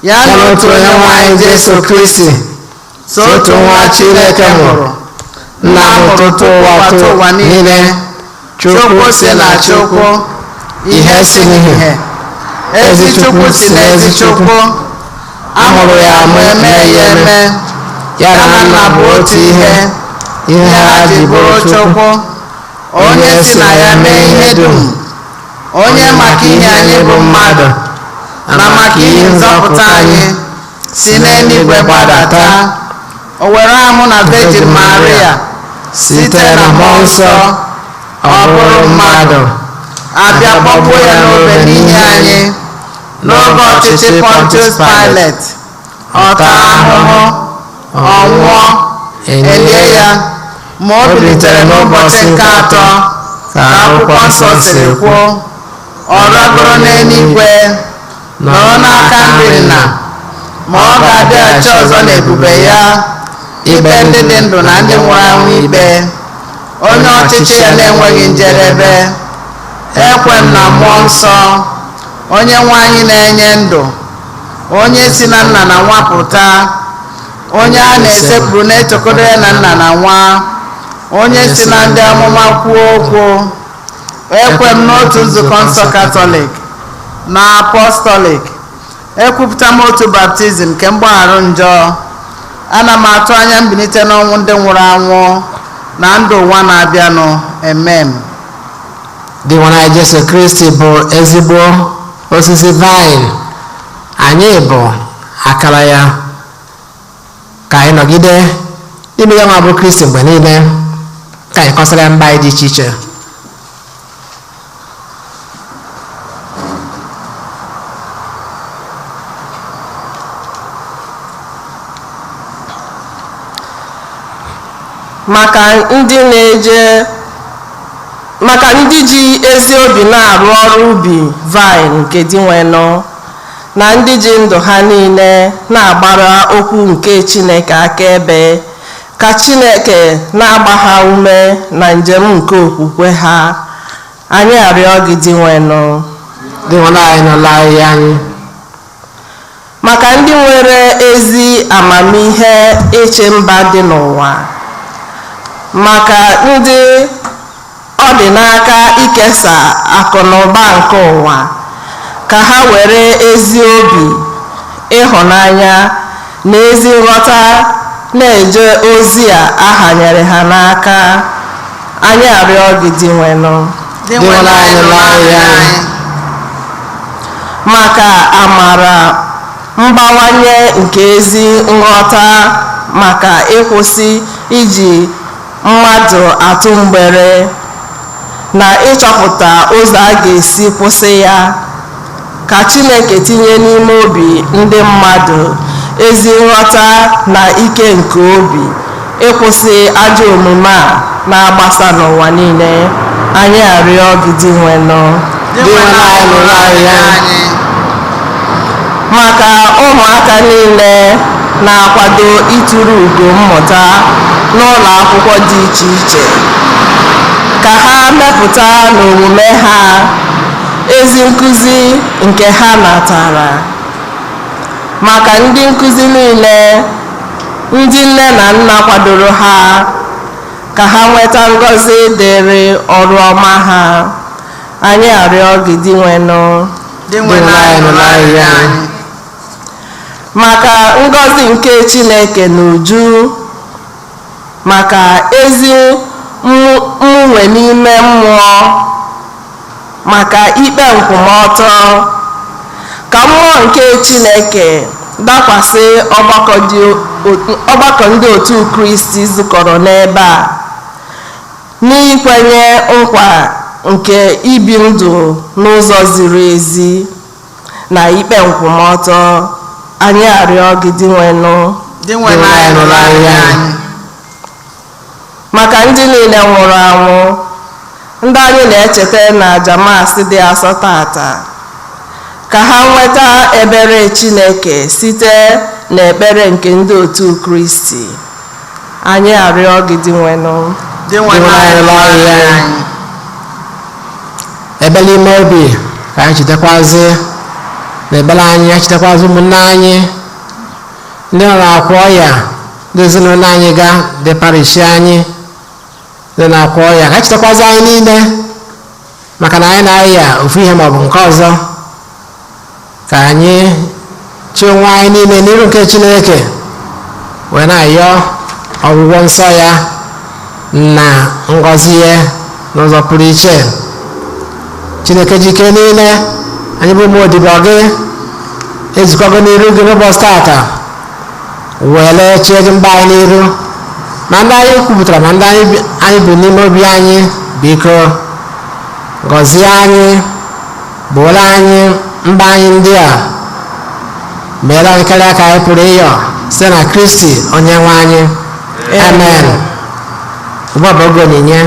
ya ya na na otu onye nwe anyị Jesu Kristi, so otu nwa Chineke mụrụ, nna ụtụtụ ụwa niile, Chukwu si na Chukwu, ihe si n'ihe, Ezi Chukwu si n'ezi Chukwu, a mụrụ ya ma eme ya eme, ya na nna bụ otu ihe, ihe ha ji bụrụ Chukwu, onye si na ya mee ihe dum, onye maka ihe anyị bụ mmadụ, na maka ihe nzọpụta anyị, si n'eluigwe gbadata, o were ahụ na Virgin Maria, site na Mmụọ Nsọ, ọ bụrụ mmadụ, abịa kpọgbuo ya n'obe n'ihi anyị, n'oge ọchịchị Pontius Pilate, ọ taa ahụhụ, ọ nwụọ, elie ya, ma o bilitere n'ụbọchị nke atọ, ka akwụkwọ nsọ siri kwuo, ọ ragoro n'eluigwe, nọrọ n'aka nri nna, ma ọ ga-abịaghachi ọzọ n'ebube ya, ikpe ndị dị ndụ na ndị nwụrụ anwụ ikpe, onye ọchịchị ya na-enweghị njedebe. Ekwe m na Mmụọ Nsọ, onye nwe anyị na-enye ndụ, onye si na nna na nwa pụta, onye a na-esekpuru na-etokodo ya na nna na nwa, onye si na ndị amụma kwuo okwu. Ekwe m n'otu nzukọ nsọ Katọlik na Apọstọlik, ekwupụta m otu baptizim nke mgbaghara njọ. Ana m atụ anya mbilite n'ọnwụ ndị nwụrụ anwụ na ndụ ụwa na-abịanụ. Amen. Dinwenụ anyị Jesu Kristi bụ ezigbo osisi vaịn, anyị bụ akara ya. Ka anyị nọgide n'ime ya nwa bụ Kristi mgbe niile, ka anyị kọsara ya mba anyị dị iche iche. Maka ndị na-eje, maka ndị ji ezi obi na-arụ ọrụ ubi vaịn nke Dinwenụ, na ndị ji ndụ ha niile na-agbara okwu nke Chineke akaebe, ka Chineke na-agba ha ume na njem nke okwukwe ha. Anyị arịọ gị, Dinwenụ. Dinwenụ anyị nụla ahịhịa anyị. Maka ndị nwere ezi amamihe ịchị mba dị n'ụwa, maka ndị ọ dị n'aka ikesa akụ na ụba nke ụwa, ka ha were ezi obi, ịhụnanya na ezi nghọta na-eje ozi a ahanyere ha n'aka. Anyị arịọ gị, Dinwenụ. Dinwenụ anyị nụla ahịhịa anyị. Maka amara mbawanye nke ezi nghọta maka ịkwụsị iji mmadụ atụ mgbere na ịchọpụta ụzọ a ga-esi kwụsị ya, ka Chineke tinye n'ime obi ndị mmadụ ezi nghọta na ike nke obi ịkwụsị ajọ omume a na-agbasa n'ụwa niile. Anyị arịọ gị, Dinwenụ. Dinwenụ anyị nụrụ arịrịọ anyị. Maka ụmụaka niile na-akwado ịtụrụ ugo mmụta n'ụlọ akwụkwọ dị iche iche, ka ha mepụta n'omume ha ezi nkuzi nke ha natara. Maka ndị nkuzi niile, ndị nne na nna kwadoro ha, ka ha nweta ngọzi dịrị ọrụ ọma ha. Anyị arịọ gị, Dinwenụ. Dinwenụ anyị nụrụ arịrịọ anyị. Maka ngọzi nke Chineke n'uju, maka ezi mgbanwe n'ime mmụọ, maka ikpe nkwụmọtọ, ka mmụọ nke Chineke dakwasị ọgbakọ ndị otu Kristi zukọrọ n'ebe a, n'ikwenye nkwa nke ibi ndụ n'ụzọ ziri ezi na ikpe nkwụmọtọ. Anyị arịọ gị, Dinwenụ. Dinwenụ anyị nụrụ arịrịọ anyị. Maka ndị niile nwụrụ anwụ, ndị anyị na-echeta na aja Maasị dị asọ tata, ka ha nweta ebere Chineke site n'ekpere nke ndị otu Kristi. Anyị arịọ gị, Dinwenụ. Dinwenụ anyị nụrụ arịrịọ anyị. Ebele ime obi ka anyị chetakwazi na ebele anyị, echetakwazi ụmụnne anyị ndị nọ na-akwa ọya, ndị ezinụlọ anyị ga dị parish anyị ndị na-akwa ọya, ka echetakwazi anyị niile, maka na anyị na-aya ofu ihe maọbụ nke ọzọ. Ka anyị chi onwe anyị niile n'iru nke Chineke wee na-ayọ ọgwụgwọ nsọ ya na ngọzi ya n'ụzọ pụrụ iche. Chineke jike niile, anyị bụ ụmụ odibo gị ezukọgo n'iru gị n'ụbọchị tata, wee chie gị mba anyị n'iru, ma ndị anyị kwupụtara ma ndị anyị bụ n'ime obi anyị. Biko gọzie anyị, bụrụ anyị mba anyị ndị a, meere anyị karịa ka anyị pụrụ ịyọ, site na Kristi onye nwe anyị. Amen. Ugbu a bụ oge onyinye.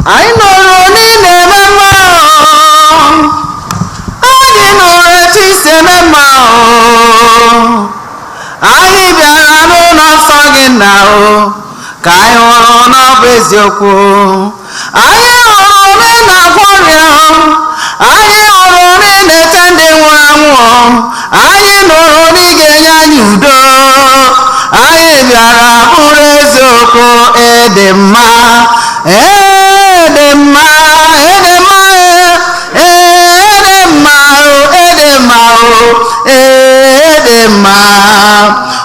Anyị nụrụ n'ị na-eme mma, anyị nụrụ etu isi eme mma. Anyị bịara n'ụlọ nsọ gị nna o, ka anyị hụrụ na ọ bụ eziokwu. Anyị hụrụ na ị na-agwọ ọrịa, anyị hụrụ na ị na-ete ndị nwụrụ anwụ, anyị nụrụ na ị ga-enye anyị udo. Anyị bịara bụrụ eziokwu. Ịdị mma, ịdị mma, ịdị mma, ịdị mma, ịdị mma, ịdị mma.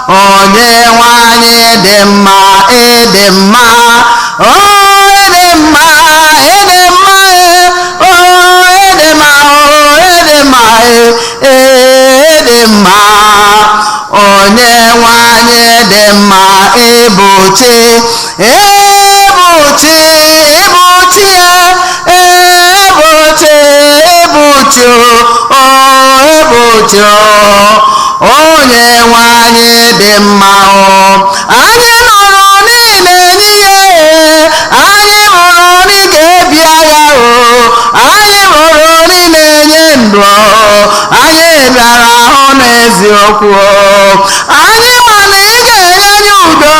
Onye nwe anyị dị mma, ịdị mma, ịdị mma, ịdị mma, ịdị mma, ịdị mma, ịdị mma. Onye nwe anyị dị mma. Ịbụ chi, ịbụ chi, ịbụ chi, ịbụ chi, ịbụ chi, o ịbụ chi. Onye nwe anyị dị mma. O anyị nụrụ niile n'ihe, anyị hụrụ na ị ga-ebi agha, o anyị hụrụ na ị na-enye ndụ. Anyị bịara hụ n'eziokwu. Anyị ma na ị ga-enye anyị udo,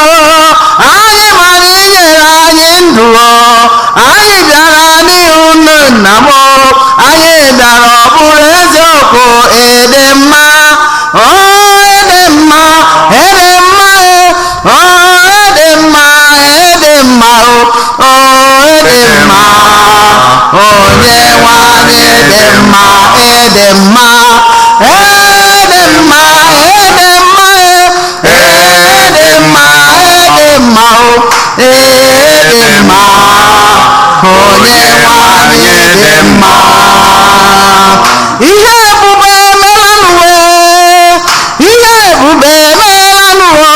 anyị ma na ị nyere anyị ndụ. Anyị bịara n'ihu nne nna m, anyị bịara ọ bụrụ eziokwu. Ịdị mma, ịdị mma, ịdị mma, ịdị mma, ịdị mma, ịdị mma. Onye nwe anyị dị mma, ịdị mma, ịdị mma, ịdị mma, ịdị mma, ịdị mma, ịdị mma. Onye nwe anyị dị mma. Ihe ebube emela n'uwe, ihe ebube emela n'ụwa,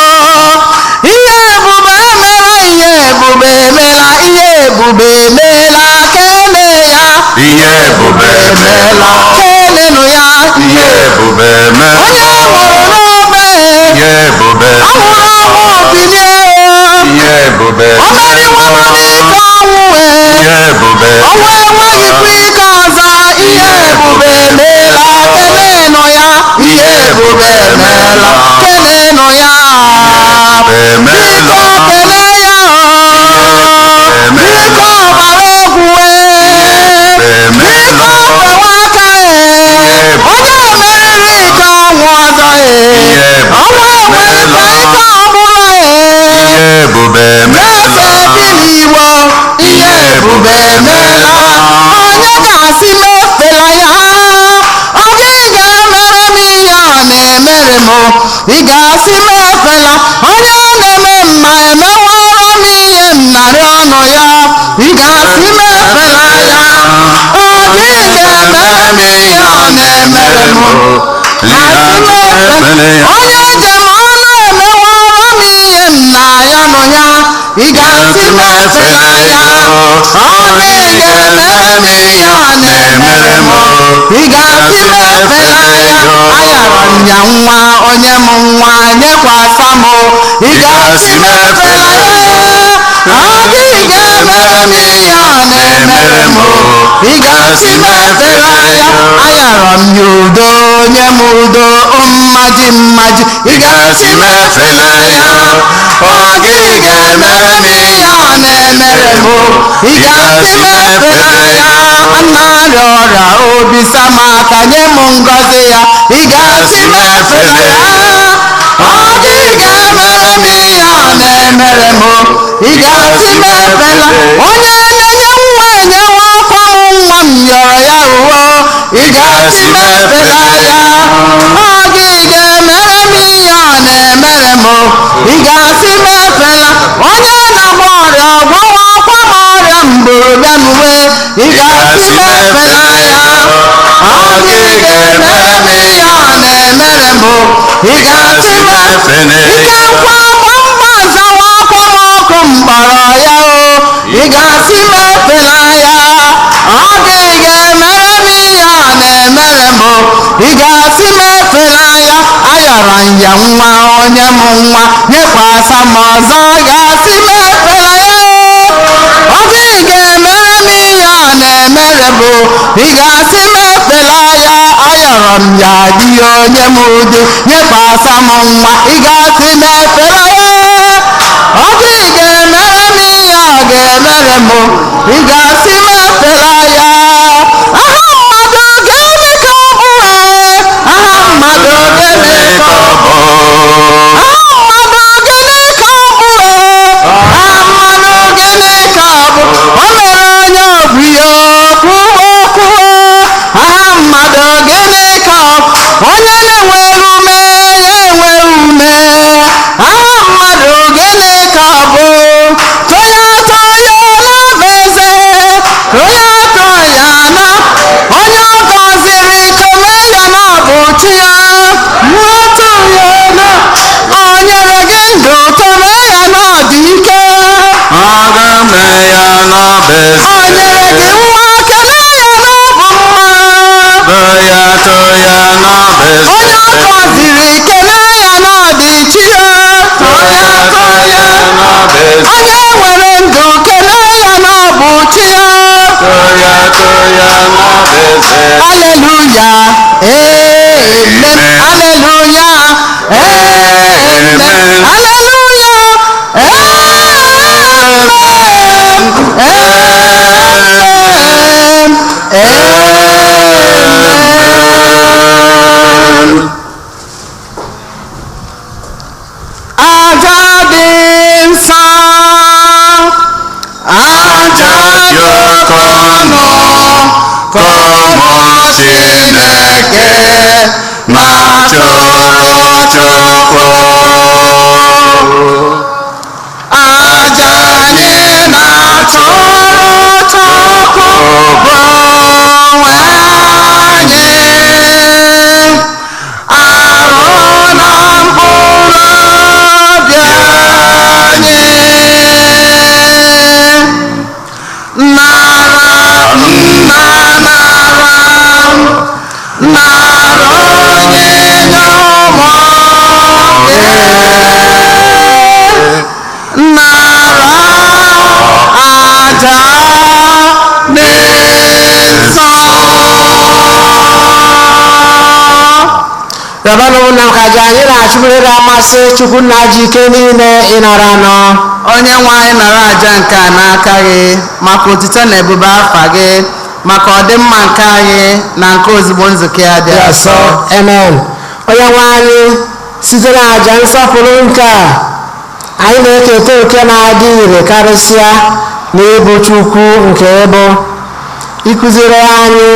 ihe ebube emela, ihe ebube emela, ihe ebube emela. Kele ya. Ihe ebube emela. Kelenụ ya. Ihe ebube emela. Onye nwụrụ n'obe. Ihe ebube. Ọ nwụrụ ọnwụ bilie. Ihe ebube. O meriworo n'ike ọnwụ. Ihe ebube. Ọnwụ enweghịkwa ike ọzọ. Ihe ebube emela. Kelenụ ya. Ihe ebube emela. Kelenụ ya. Biko kelee ya. Biko gbara egwu. Biko fewe aka. Onye meriri ike ọnwụ ọzọ. Ọnwụ enweghịkwa ike ọbụla. Ihe ebube Eze emela. bi n'igbo, ihe ebube emela. Onye ga-asị m efela ya? Ọ gị ga-emere m ihe ọ na-emere m? Ị ga-asị m efela onye na-eme mma? Emewara m ihe m narị ọnụ ya. Ị ga-asị m efela ya? Ọ gị ga-emere m ihe ọ na-emere m? Asị m efela onye njem ọnụ emewara m ihe m na-ya nụ ya. Ị ga-asị m efela ya? Ọ gị ga-emere m ihe ọ na-emere m? Ị ga-asị m efela ya? Ayara m ya nwa, onye m nwa nyekwasa m. Ị ga-asị m efela ya? Ọ gị ga-emere m ihe ọ na-emere m? Ị ga-asị m efela ya? Ayara m ya udo, nye m udo mmaji mmaji. Ị ga-asị m efela ya? Ọ gị ga-emere m ihe ọ na-emere m? Ị ga-asị m efela ya? Nna arịa ọrịa obi sama aka nye m ngọzi ya. Ị ga-asị m efela ya? Ọ gị ga-emere m ihe ọ na-emere na-emere m ị ga-asị m efela onye na-enye nwa enyewa akwa m nwa m yọrọ ya uwe ị ga-asị m efela ya ọ gị ga-emere m ihe ọ na-emere m ị ga-asị m efela onye na-agba ọrịa ọgwụwa akwa m ọrịa m buru bịa n'uwe ị ga-asị m efela ya ọ gị ga-emere m ihe ọ na-emere m ị ga-asị m ike nkwa akwa mma zawa akwa m ọkụ m kpọrọ ya o ị ga-asị m efela ya ọ gị ga-emere m ihe ọ na-emere m ị ga-asị m efela ya ayọrọ m ya nwa onye m nwa nyekwasa m ọzọ ga-asị m efela ya ọ gị ga-emere m ihe ọ na-emere m ị ga-asị m efela ya ayọrọ m ya dị onye m ụdị nyekwasa m nwa ị ga-asị m efela ya ọ gị ga-emere m ihe ọ ga-emere m ị ga-asị m efela ya aha mmadụ ga-eme ka ọ bụ aha mmadụ ga-eme ka ọ bụ aha mmadụ gịnị ka ọ bụ aha mmadụ gịnị ka ọ bụ o mere onye ọbụ ya okwu okwu aha mmadụ gịnị ka ọ bụ onye na-enweghị ume ya enweghị ume aha mmadụ gịnị ka ọ bụ toya toya na eze toya toya na onye ọ gọziri kome ya na ọ bụ chi ya nwata ya na o nyere gị ndụ tome ya na ọ dị ike Aga m ya n'ọbụ o nyere gị nwa kelee ya na ọ bụ mma ya to ya n'ọbụ onye ọ gọziri kelee ya na ọ dị chi ya toya toya n'ọbụ onye nwere ndụ kelee ya na ọ bụ chi ya to ya to ya n'ọbụ Hallelujah, amen. Hallelujah, amen. Hallelujah, amen. Amen. Amen. Aja dị nsọ, aja dị oke ọnụ, Ka ụmụ Chineke na-achọrọ Chukwu. Aja anyị na-achụrụ Chukwu bụ onwe anyị, arụ na mkpụrụ obi anyị. Nara nna nara, nara onyinye ụmụ gị. Nara aja dị nsọ. Rịọbanụ ụmụnna m ka aja anyị na-achụrụ ga-amasị Chukwu nna ji ike niile ịnara nọ. Onye nwe anyị nara aja nke a n'aka gị maka otuto na ebube afa gị maka ọdịmma nke anyị na nke ozugbo nzukọ ya dị asọ. Amen. Onye nwe anyị site na aja nsọpụrụ nke a anyị na-eketa oke na-adị ire karịsịa n'ịbụ Chukwu nke ịbụ ịkụziri anyị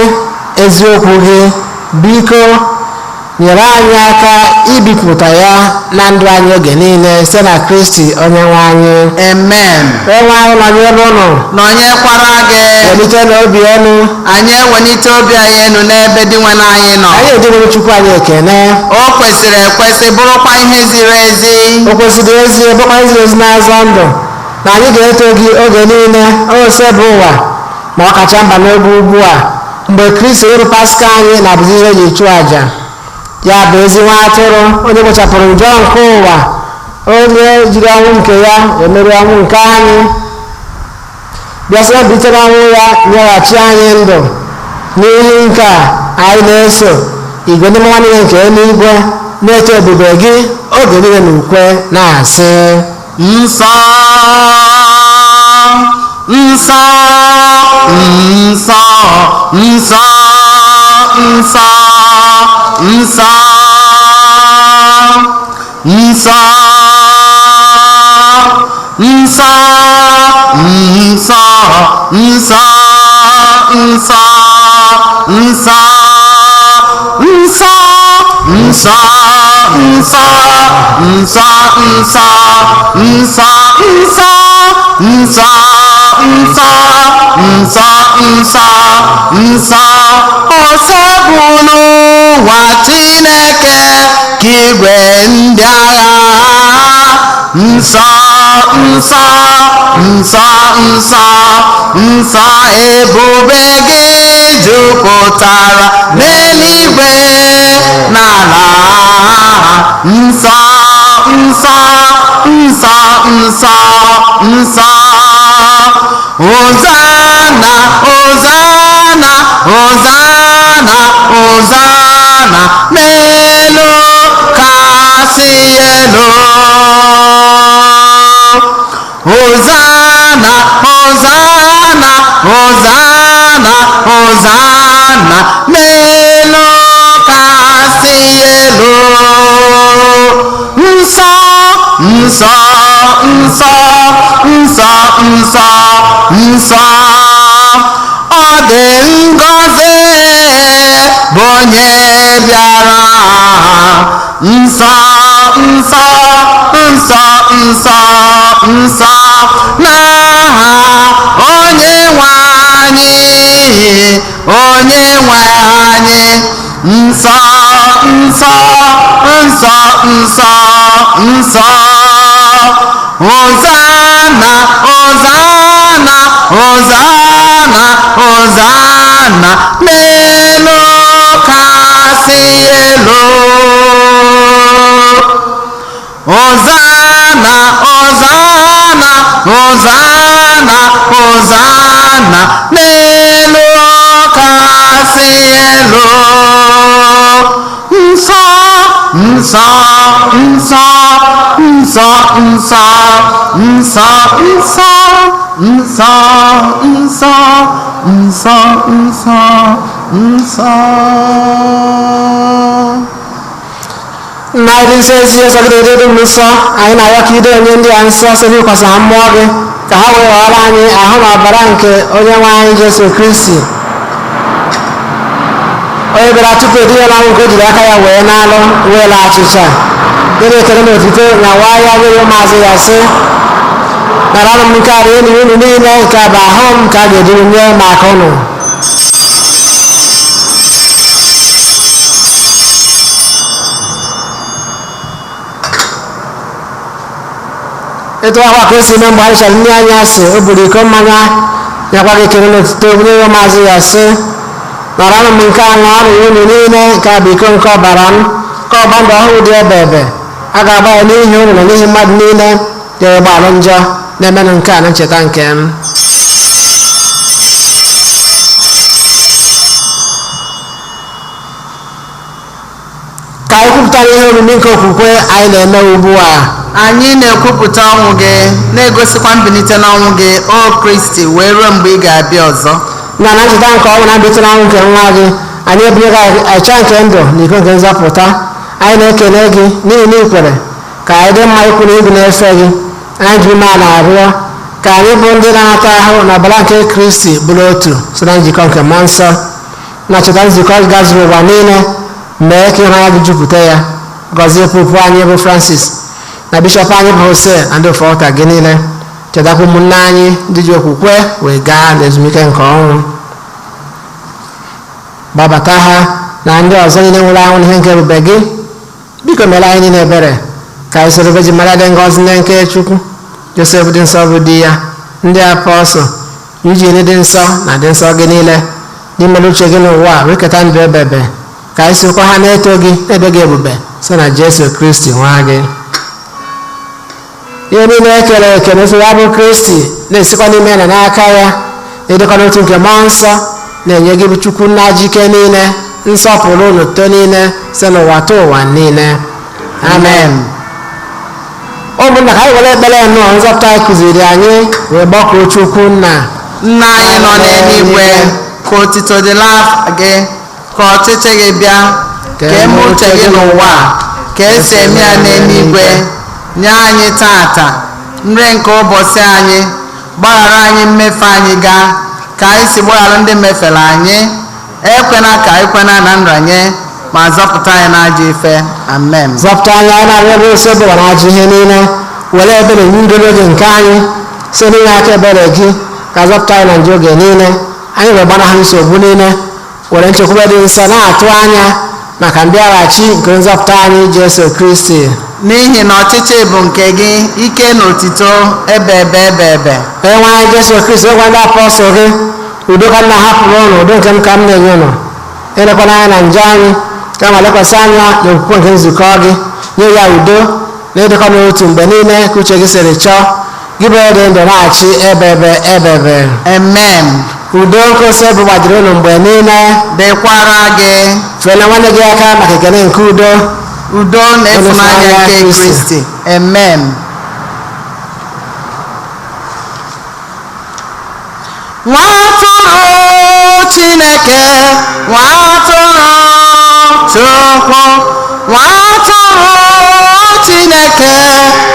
eziokwu gị biko nyere anyị aka ibipụta ya na ndụ anyị oge niile site na Kristi onye nwe anyị. Amen. Onye nwe anyị nọnyere ụnụ Nọnyekwara gị. welite n'obi elu Anyị ewelite obi anyị elu n'ebe dị nwe anyị nọ. anyị ejiriri Chukwu anyị ekene. O kwesịrị ekwesị bụrụkwa ihe ziri ezi. O kwesịrị ezi bụkwa ziri ezi n'azọ ndụ na anyị ga-eto gị oge niile ose bụ ụwa ma ọ kacha mba n'oge ugbu a mgbe Kristi ịrụ Paska anyị na abụzizi eji chụọ àjà ya bụ ezi nwa atụrụ onye kpochapụrụ njọ nke ụwa onye jiri ọnwụ nke ya wee merie ọnwụ nke anyị bịasịra bilitere ọnwụ ya nyeghachi anyị ndụ n'ihi nke a anyị na-eso igwe ndị mmụọ niile nke eluigwe na-eto ebube gị oge niile na ukwe na-asị Nsọ, nsọ, nsọ, nsọ, nsọ, nsọ, nsọ, nsọ nsọ nsọ nsọ nsọ nsọ nsọ nsọ nsọ nsọ nsọ nsọ nsọ nsọ nsọ nsọ nsọ Osebụlụ ụwa Chineke ka igwe ndị agha nsọ nsọ nsọ nsọ nsọ ebube gị jupụtara n'eluigwe n'ala nsọ nsọ nsọ nsọ nsọ Hosanna Hosanna Hosanna Hosanna n'elu kasị elu Hosanna Hosanna Hosanna Hosanna n'elu kasị elu nsọ nsọ nsọ nsọ nsọ nsọ ọ dị ngọzi bụ onye bịara nsọ nsọ nsọ nsọ nsọ n'aha onye nwe anyị onye nwe anyị nsọ nsọ nsọ nsọ nsọ Hosanna Hosanna Hosanna Hosanna n'elu kasị elu Hosanna Hosanna Hosanna Hosanna n'elu kasị elu nsọ nsọ nsọ nsọ nsọ nsọ nsọ nsọ nsọ nsọ nsọ nsọ. Nna dị nsọ ezi ọzọ gị dị m nsọ anyị na-arịọ ka ido onye ndị a nsọ site n'ịkwasa ha mmụọ gị ka ha wee ghọrọ anyị ahụ na ọbara nke onye nwe anyị Jesu Kristi onye bịara tupu etinye n'anwụ nke o jiri aka ya wee na-alụ wee laa achịcha dịrị ekele na otito na waa ya nyere ụmụazụ ya sị naranụ m nke a rie na unu niile nke a bụ ahụ m ka a ga-ejiri nye maka unu. Etu akwa ka o si mee mgbe anyị chọrọ nne anyị asị o buru iko mmanya nyakwa gị ekele n'otuto nye ụmụazụ ya sị naranụ m nke a ṅụọnụ unu niile nke a bụ iko nke ọbara m nke ọgba ndụ ọhụrụ dị ebe ebe a ga-agba ya n'ihi unu na n'ihi mmadụ niile ga-egba alụ njọ na-emenụ nke a na ncheta nke m. Ka anyị kwupụtara ihe omimi nke okwukwe anyị na-eme ugbu a. Anyị na-ekwupụta ọnwụ gị na-egosikwa mbilite n'ọnwụ gị o Kristi wee ruo mgbe ị ga-abịa ọzọ. Na na ncheta nke ọnwụ na mbilite n'ọnwụ nke nwa gị anyị ebunye gị achịcha nke ndụ na iko nke nzọpụta. Anyị na-ekele gị n'ihi na ị kwere ka anyị dị mma ikwu na egwu na-efe gị. Anyị ji umeala arịọ ka anyị bụ ndị na-ata ahụ na ọbara nke Kristi bụrụ otu site na njikọ nke mmụọ nsọ na cheta nzukọ gazuru ụwa niile mee ka ịhụnanya gị jupụta ya. Gọzie popu anyị bụ Francis na bishọp anyị bụ Jose na ndị ofe ụka gị niile. Chetakwa ụmụnne anyị ndị ji okwukwe wee gaa n'ezumike nke ọnwụ, gbabata ha na ndị ọzọ niile nwụrụ anwụ n'ihe nke ebube gị. Biko mere anyị niile ebere ka anyị soro Virgin Maria dị ngọzi nne nke Chukwu, Josef dị nsọ bụ di ya, ndị apọstụl, Eugene dị nsọ na dị nsọ gị niile, n'imere uche gị n'ụwa wee keta ndụ ebebe, ka anyị sokwa ha na-eto gị na-ebe gị ebube site na Jesu Kristi nwa gị. Ihe niile e kere eke n'efu ya bụ Kristi na-esikwa n'ime ya na n'aka ya na-edekwa n'otu nke mmụọ nsọ na-enye gị bụ Chukwu nna jike niile nsọpụrụ na otuto niile site n'ụwa ta ụwa niile. Amen. Ụmụnna, ka anyị were ekpere nnọọ nzọpụta anyị kụziri anyị wee gbakọọ Chukwu nna. Nna anyị nọ n'eluigwe, ka otito dịrị afa gị, ka ọchịchị gị bịa, ka eme uche gị n'ụwa a, ka esi eme ya n'eluigwe. Nye anyị tata Nri nke ụbọchị anyị, gbaghara anyị mmefu anyị gaa ka anyị si gbaghara ndị mefere anyị. Ekwena ka ekwena na nranye, ma zọpụta anyị n'ajọ ife. Amen. Zọpụta anyị, anyị na-arịọ gị, ose bụ na ajọ ihe niile, were ebere nye udo n'oge nke anyị. Site n'inye aka ebere gị, ka zọpụta anyị na njọ oge niile, anyị wee gbanahụ nsogbu niile, were nchekwube dị nsọ na-atụ anya maka mbịaghachi nke nzọpụta anyị Jesu Kristi. N'ihi na ọchịchị bụ nke gị, ike na otito ebe ebe ebe ebe. Onye nwe anyị Jesu Kristi, gwa ndị apọstụl gị, udo ka m na-ahapụrụ ụnụ, udo nke m ka m na-enye ụnụ. Elekwana anya na njọ anyị, kama lekwasị anya n'okwukwe nke nzukọ gị, nye ya udo na ịdịkọ n'otu mgbe niile ka uche gị siri chọọ, gị bụ onye dị ndụ na-achị ebe ebe ebe ebe. Amen. Udo nke ose bụ gbajiri ụnụ mgbe niile. Dịkwara gị. Fele nwanne gị aka maka ekele nke udo. Udo na ịfụnanya nke Kristi. Amen. Nwa atụrụ Chineke, nwa atụrụ Chukwu, nwa atụrụ Chineke,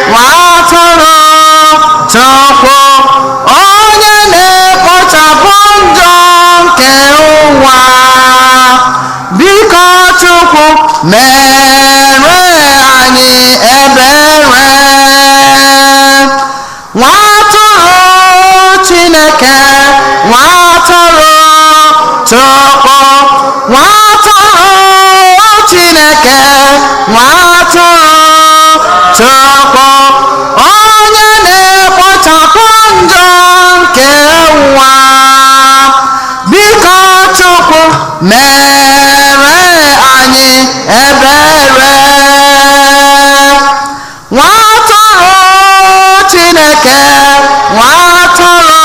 nwa atụrụ Chukwu, onye na-ekpochapụ njọ nke ụwa, biko Chukwu mere anyị ebere. Nwa atụrụ Chineke, nwa atụrụ Chukwu, nwa atụrụ Chineke, nwa atụrụ Chukwu, onye na-ekpochapụ njọ nke ụwa, biko Chukwu mere anyị ebere. Nwa atụrụ Chineke, nwa atụrụ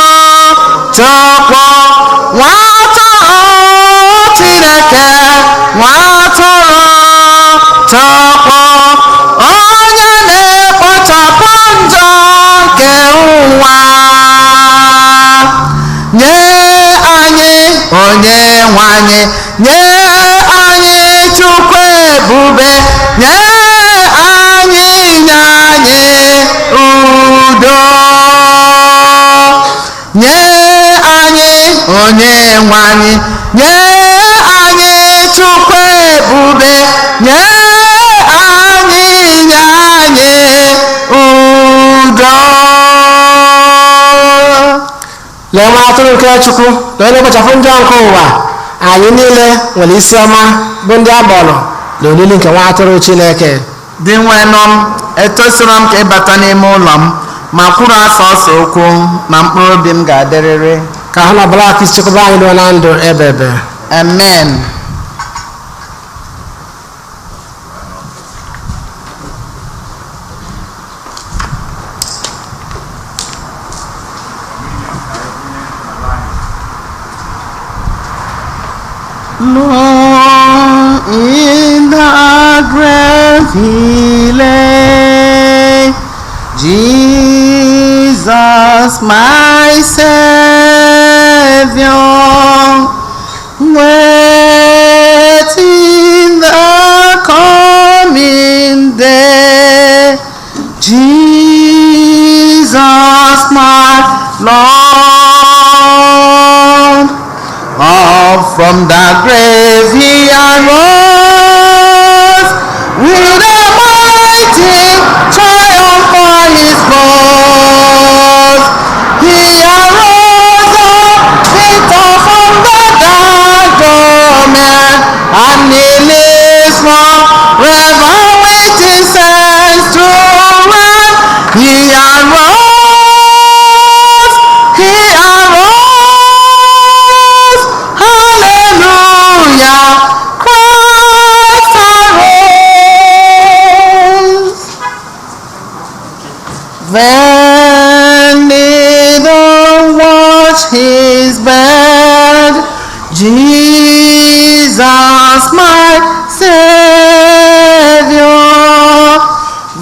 Chukwu, nwa atụrụ Chineke, nwa atụrụ Chukwu, onye na-ekpochapụ njọ nke ụwa, nye anyị onye nwe anyị, nye anyị Chukwu ebube, nye anyị, nye anyị udo, nye anyị onye nwe anyị, nye anyị Chukwu ebube, nye anyị, nye anyị udo. Lee nwa atụrụ nke Chukwu na onye kpochapụ njọ nke ụwa. Anyị niile nwere isi ọma bụ ndị agbọrọ na olili nke nwa atụrụ Chineke. Dị nwenụ m, etosiro m ka ịbata n'ime ụlọ m, ma kwuru asọ ọsọ okwu na mkpụrụ obi m ga-adịrịrị. Ka ahụ na ọbụla aka chekwaba anyị ruo na ndụ ebe ebe. Amen. Lord, in the grave he lay, Jesus, my Savior, waiting the coming day, Jesus, my Lord. Up from the grave he arose with a mighty triumph for his cause. He arose up, victor from the dark domain, and he lives forever with his saints to reign. He arose, he arose, hallelujah, Christ arose. Then did the watch his bed, Jesus my Savior.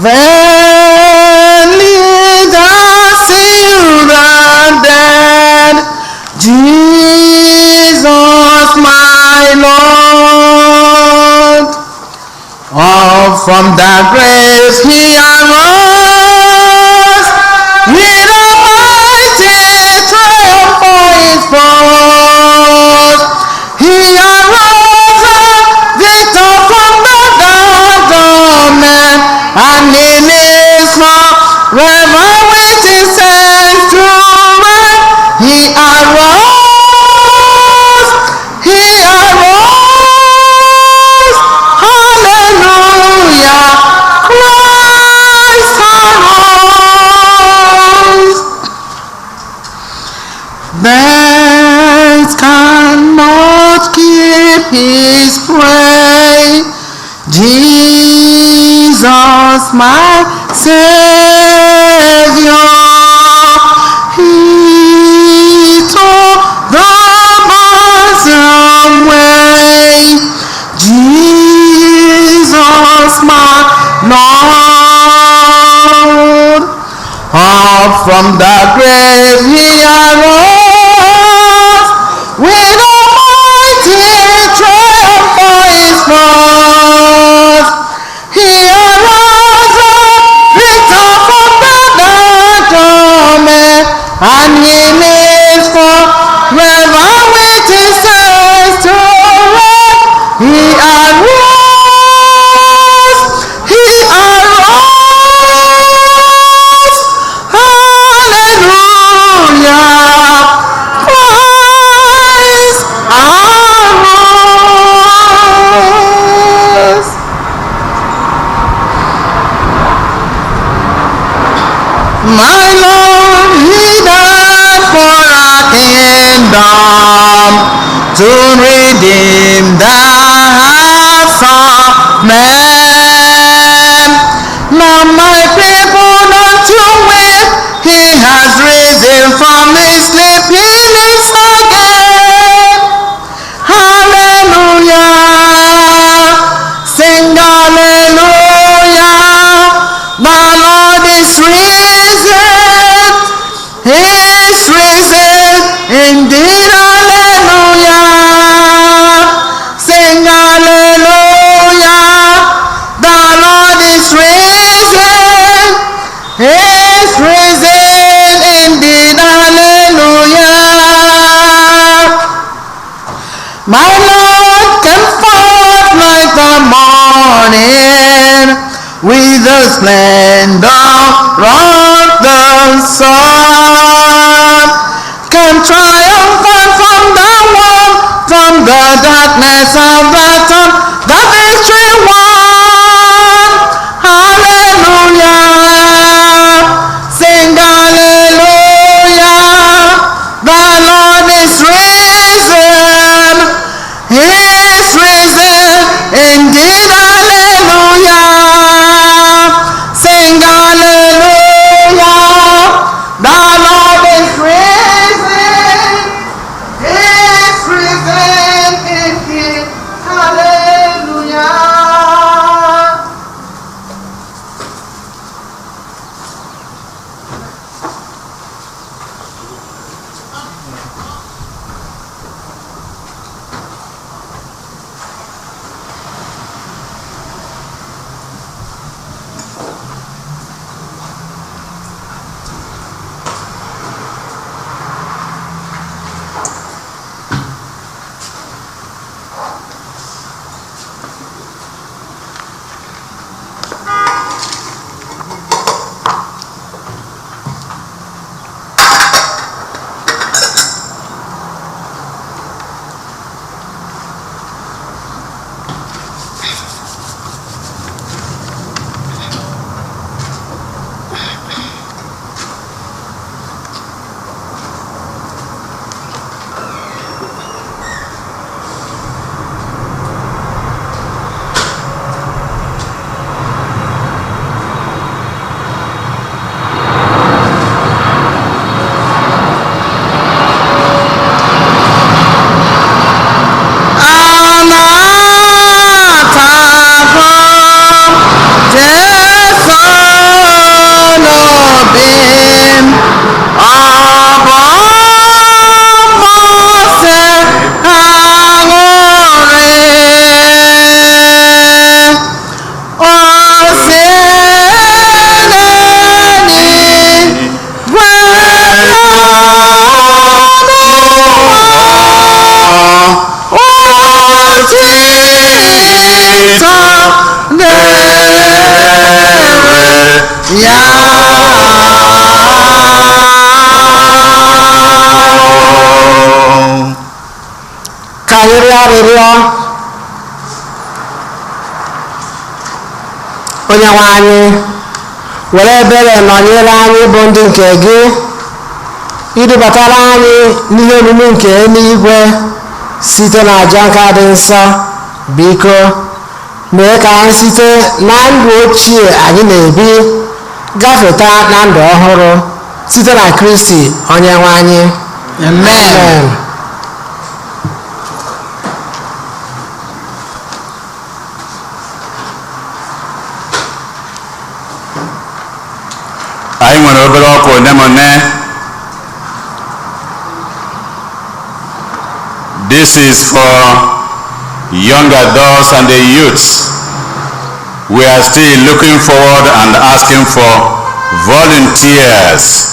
Then lead us to the dead, Jesus my Lord. Up from the grave he arose foes. He arose a victor from the dead of men, and he lives forever with his saints to reign. He arose, he arose, hallelujah, Christ arose. Death cannot keep his prey. Jesus, my Savior, he tore the bonds away. Jesus, my Lord, up from the grave he arose with a mighty triumph for his foes. He arose a victor from the dead of men, and he lives forever with his saints to reign. He arose, he arose, hallelujah, Christ arose. My Lord, he died for our kingdom to redeem the hearts of men. Now my people, don't you weep. He has risen from his sleep. He lives again. Hallelujah. Sing hallelujah. The Lord is risen. He is risen. Indeed, hallelujah. Sing hallelujah. The Lord is risen. He is risen. Indeed, hallelujah. My Lord came forth like the morning with the splendor of the sun. Came triumphant from the womb, from the darkness of the tomb, the victory won. Hallelujah. Sing hallelujah. The Lord is risen. He is risen. Indeed, hallelujah. Sing hallelujah. The Lord is risen. He is risen indeed. Anyị rịọ arịrịọ. Onye nwe anyị, were ebere nọnyere anyị bụ ndị nke gị, idubatara anyị n'ihe omume nke eluigwe site na aja nka dị nsọ. Biko mee ka anyị site na ndụ ochie anyị na-ebi gafeta na ndụ ọhụrụ site na Kristi onye nwe anyị. Amen. Anyị nwere obere ọkwa one ma one. This is for young adults and the youths. We are still looking forward and asking for volunteers.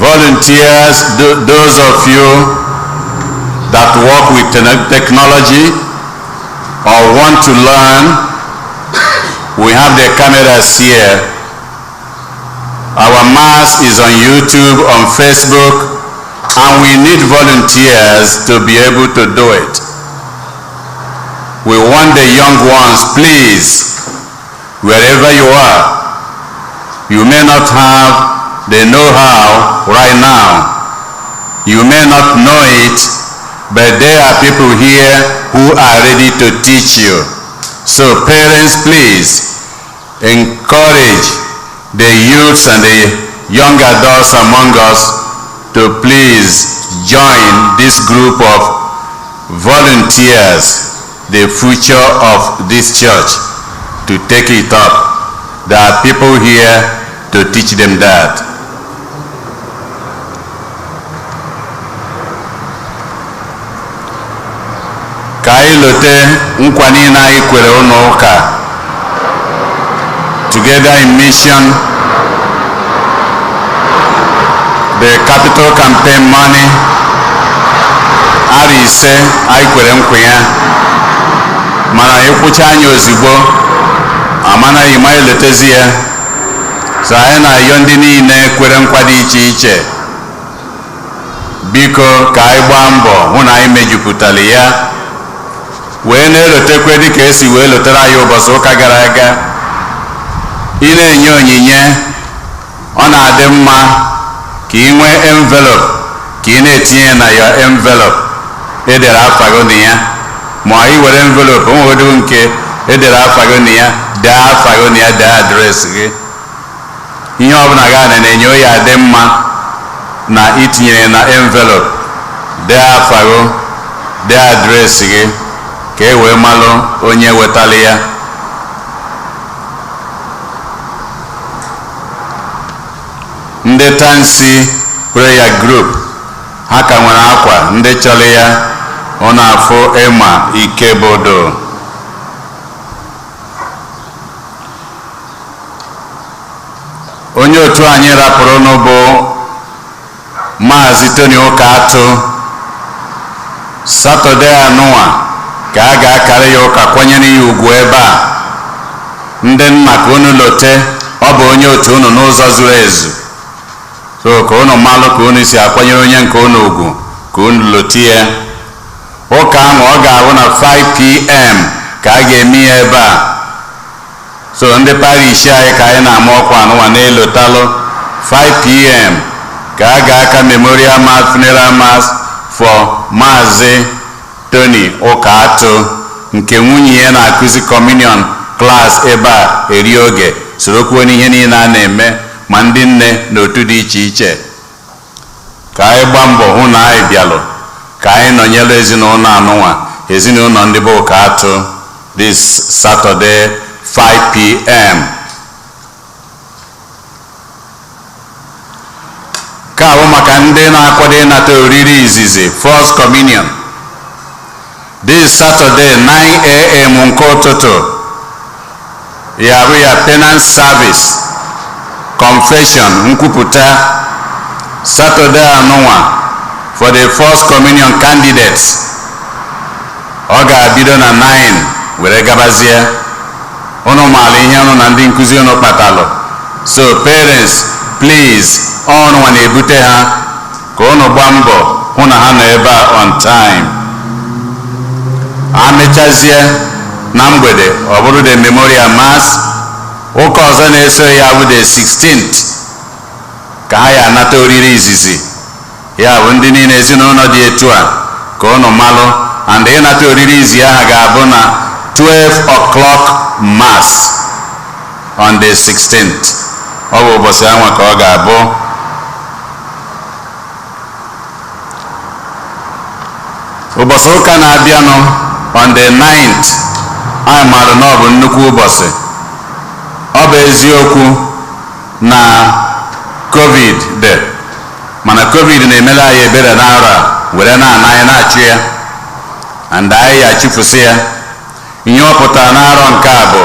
Volunteers, those of you that work with technology or want to learn, we have the cameras here. Our mass is on YouTube, on Facebook, and we need volunteers to be able to do it. We want the young ones, please, wherever you are, you may not have the know-how right now. You may not know it, but there are people here who are ready to teach you. So parents, please encourage the youths and the young adults among us to please join this group of volunteers, the future of this church, to take it up. There are people here to teach them that. Ka anyị lote nkwa niile anyị kwere ụlọ ụka Together in Mission, the capital campaign money, 5 anyị kwere nkwa ya, mana ịkwụcha anyị ozugbo amanaghị ma elotezi ya. So anyị na-ayọ ndị niile kwere nkwa dị iche iche, biko ka anyị gbaa mbọ hụ na anyị mejupụtara ya, wee na-elotekwe dịka esi wee lotere anyị ụbọchị ụka gara aga. Ị na-enye onyinye, ọ na-adị mma ka ị nwee envelope, ka ị na-etinye na ya envelope edere afa gị na ya. Ma ị were envelope o nwegodo nke edere afa gị na ya, dee afa gị na ya, dee adreesị gị, ihe ọbụla gị na-enye oyi adị mma na itinyere na envelope, dee afa gị, dee adreesị gị, ka e wee malụ onye wetara ya. Ndị Tansi Prayer Group, ha ka nwere akwa ndị chọrọ ya, ọ na-afụ ịma Ikebodo. Onye otu anyị rapụrụ bụ Maazị Tony Ụka-Atụ. Satọde anụnwa ka a ga-akara ya ụka, kwanyere ya ugwu ebe a. Ndị nna, ka unu lote, ọ bụ onye otu unu n'ụzọ zuru ezu, so ka unu malụ ka unu si akwanyere onye nke unu ugwu, ka unu lote ya. Ụka ahụ ọ ga-abụ na 5 p.m. ka a ga-eme ya ebe a. So ndị parish anyị, ka anyị na-ama ọkwa anụnwa na-elotalụ, 5 p.m. ka a ga-aka memorial mass, funeral mass for Maazị Tony Ụka-Atụ, nke nwunye ya na-akụzi communion class ebe a eri oge, sorokwuo n'ihe niile a na-eme, ma ndị nne na otu dị iche iche. Ka anyị gbaa mbọ hụ na anyị bịalụ ka anyị nọnyere ezinụlọ anụnwa, ezinụlọ ndị bụ Ụka-Atụ, this Saturday, 5 p.m. Ka bụ maka ndị na-akwado ịnata oriri izizi, First Communion, this Saturday, 9 a.m. nke ụtụtụ, ya bụ ya penance service, confession, nkwupụta, Saturday anụnwa for the First Communion candidates. Ọ ga-abido na 9 were gabazie. Unu maara ihe unu na ndị nkụzi unu kpatalụ. So parents, please, ọnụnwa na-ebute ha, ka unu gbaa mbọ. Hụ na ha nọ ebe a on time. Amechazie na mgbede, ọ bụrụ the memorial mass. Ụka ọzọ na-eso ya bụ the 16th ka ha ya anata oriri izizi. Ya bụ, ndị niile ezinụlọ dị etu a, ka ụnụ malụ. And ịnata oriri izi ahụ ga-abụ na 12 o'clock mass on the 16th. Ọ bụ ụbọchị anwa ka ọ ga-abụ. Ụbọchị ụka na-abịanụ, on the 9th, anyị maara na ọ bụ nnukwu ụbọchị. Ọ bụ eziokwu na COVID dị, mana COVID na-emere anyị ebere n'arọ a, were na-ana anyị na-achụ ya, and anyị ya achụfụsị ya. Ihe ọ pụtara n'arọ nke a bụ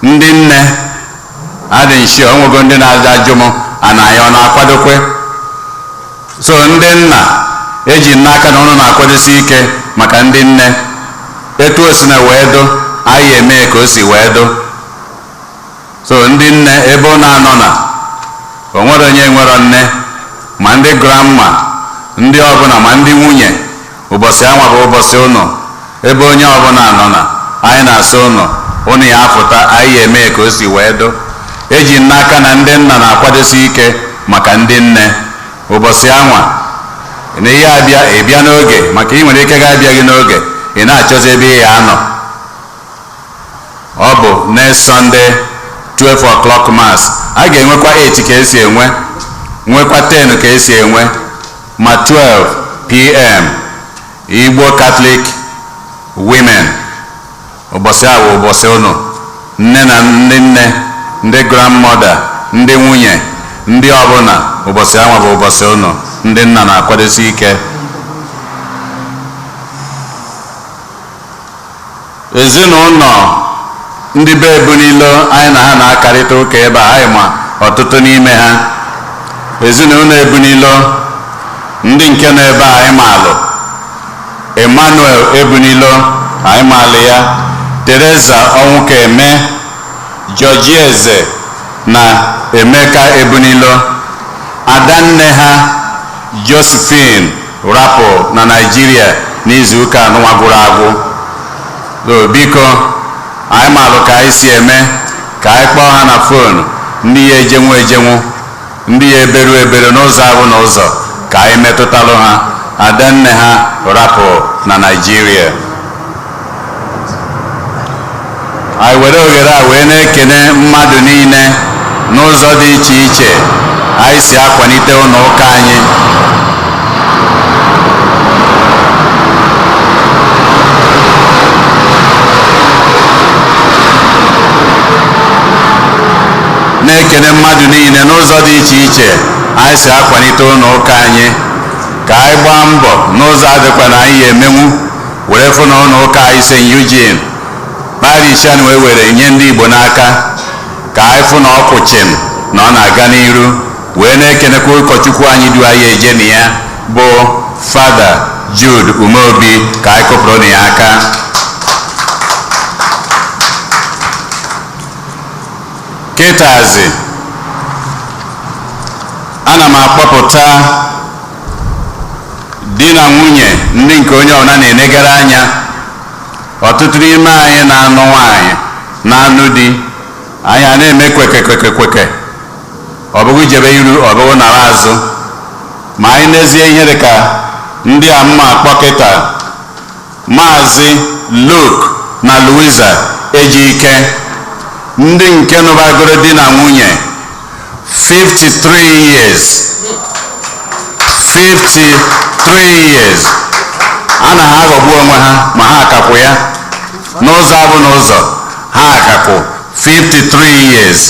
ndị nne adị nshi onwego ndị na-aja ajụ m ana anyị ọ na-akwadokwe. So ndị nna, eji n'aka na ụnụ na-akwadosi ike maka ndị nne. Etu o si na wee do, anyị eme ka o si wee do. So ndị nne, ebe ọ na-anọ na o nwere onye nwere nne, ma ndị grandma, ndị ọbụla, ma ndị nwunye, ụbọchị anwa bụ ụbọchị ụnụ. Ebe onye ọbụla nọ na anyị na-asị ụnụ, ụnụ ya afụta, anyị eme ka o si wee do. Eji n'aka na ndị nna na-akwadosi ike maka ndị nne ụbọchị anwa. Na ihe abịa, ịbịa n'oge, maka ị nwere ike ga-abịa gị n'oge, ị na-achọzi ebe ị ya anọ. Ọ bụ next Sunday, 12 o'clock mass. A ga-enwekwa 8 ka esi enwe, nwekwa 10 ka esi enwe, ma 12 p.m. Igbo Catholic Women, ụbọchị a bụ ụbọchị ụnụ, nne na ndị nne, ndị grandmother, ndị nwunye, ndị ọbụla. Ụbọchị anwa bụ ụbọchị ụnụ. Ndị nna na-akwadosi ike. Ezinụlọ ndị be Ebunilo, anyị na ha na-akarịta ụka ebe a, anyị ma ọtụtụ n'ime ha. Ezinụlọ Ebunilo, ndị nke nọ ebe a, anyị maalụ Emmanuel Ebunilo, anyị maalụ ya, Teresa Ọnwụkeme, Georgie Eze na Emeka Ebunilo. Adanne ha Josephine rapụ na Naịjirịa n'izuụka anụnwa gwụrụ agwụ. So biko, anyị maalụ ka anyị si eme ka anyị kpọọ ha na phone. Ndị ya ejenwu ejenwu, ndị ya eberu eberu n'ụzọ abụ n'ụzọ, ka anyị metụtalụ ha. Adanne ha rapụ na Naịjirịa. Anyị were oghere a wee na-ekene mmadụ niile n'ụzọ dị iche iche anyị si akwalite ụlọ ụka anyị. Na-ekene mmadụ niile n'ụzọ dị iche iche anyị si akwalite ụlọ ụka anyị. Ka anyị gbaa mbọ n'ụzọ adịkwa na anyị emenwu were fụ na ụlọ ụka anyị, St. Eugene Parish, anyị wee were nye ndị Igbo n'aka, ka anyị fụ na ọ kwụchim na ọ na-aga n'iru. Wee na-ekenekwa ụkọchukwu anyị du anyị eje na ya, bụ Fada Jude Umeobi. Ka anyị kụpụrụ na ya aka. Kịtazi, ana m akpọpụta di na nwunye ndị nke onye ọbụla na-enegara anya. Ọtụtụ n'ime anyị na-anụ nwaanyị, na-anụ di, anyị a na-eme kweke kweke kweke, ọ bụghị jebe iru, ọ bụghị nara azụ. Ma anyị n'ezie, ihe dị ka ndị a mma akpọ kịta, Maazị Luke na Louisa Ejike, ndị nke nụbagoro di na nwunye 53 years, 53 years. A na ha aghọgbu onwe ha, ma ha akakwụ ya n'ụzọ abụ n'ụzọ, ha akakwụ 53 years.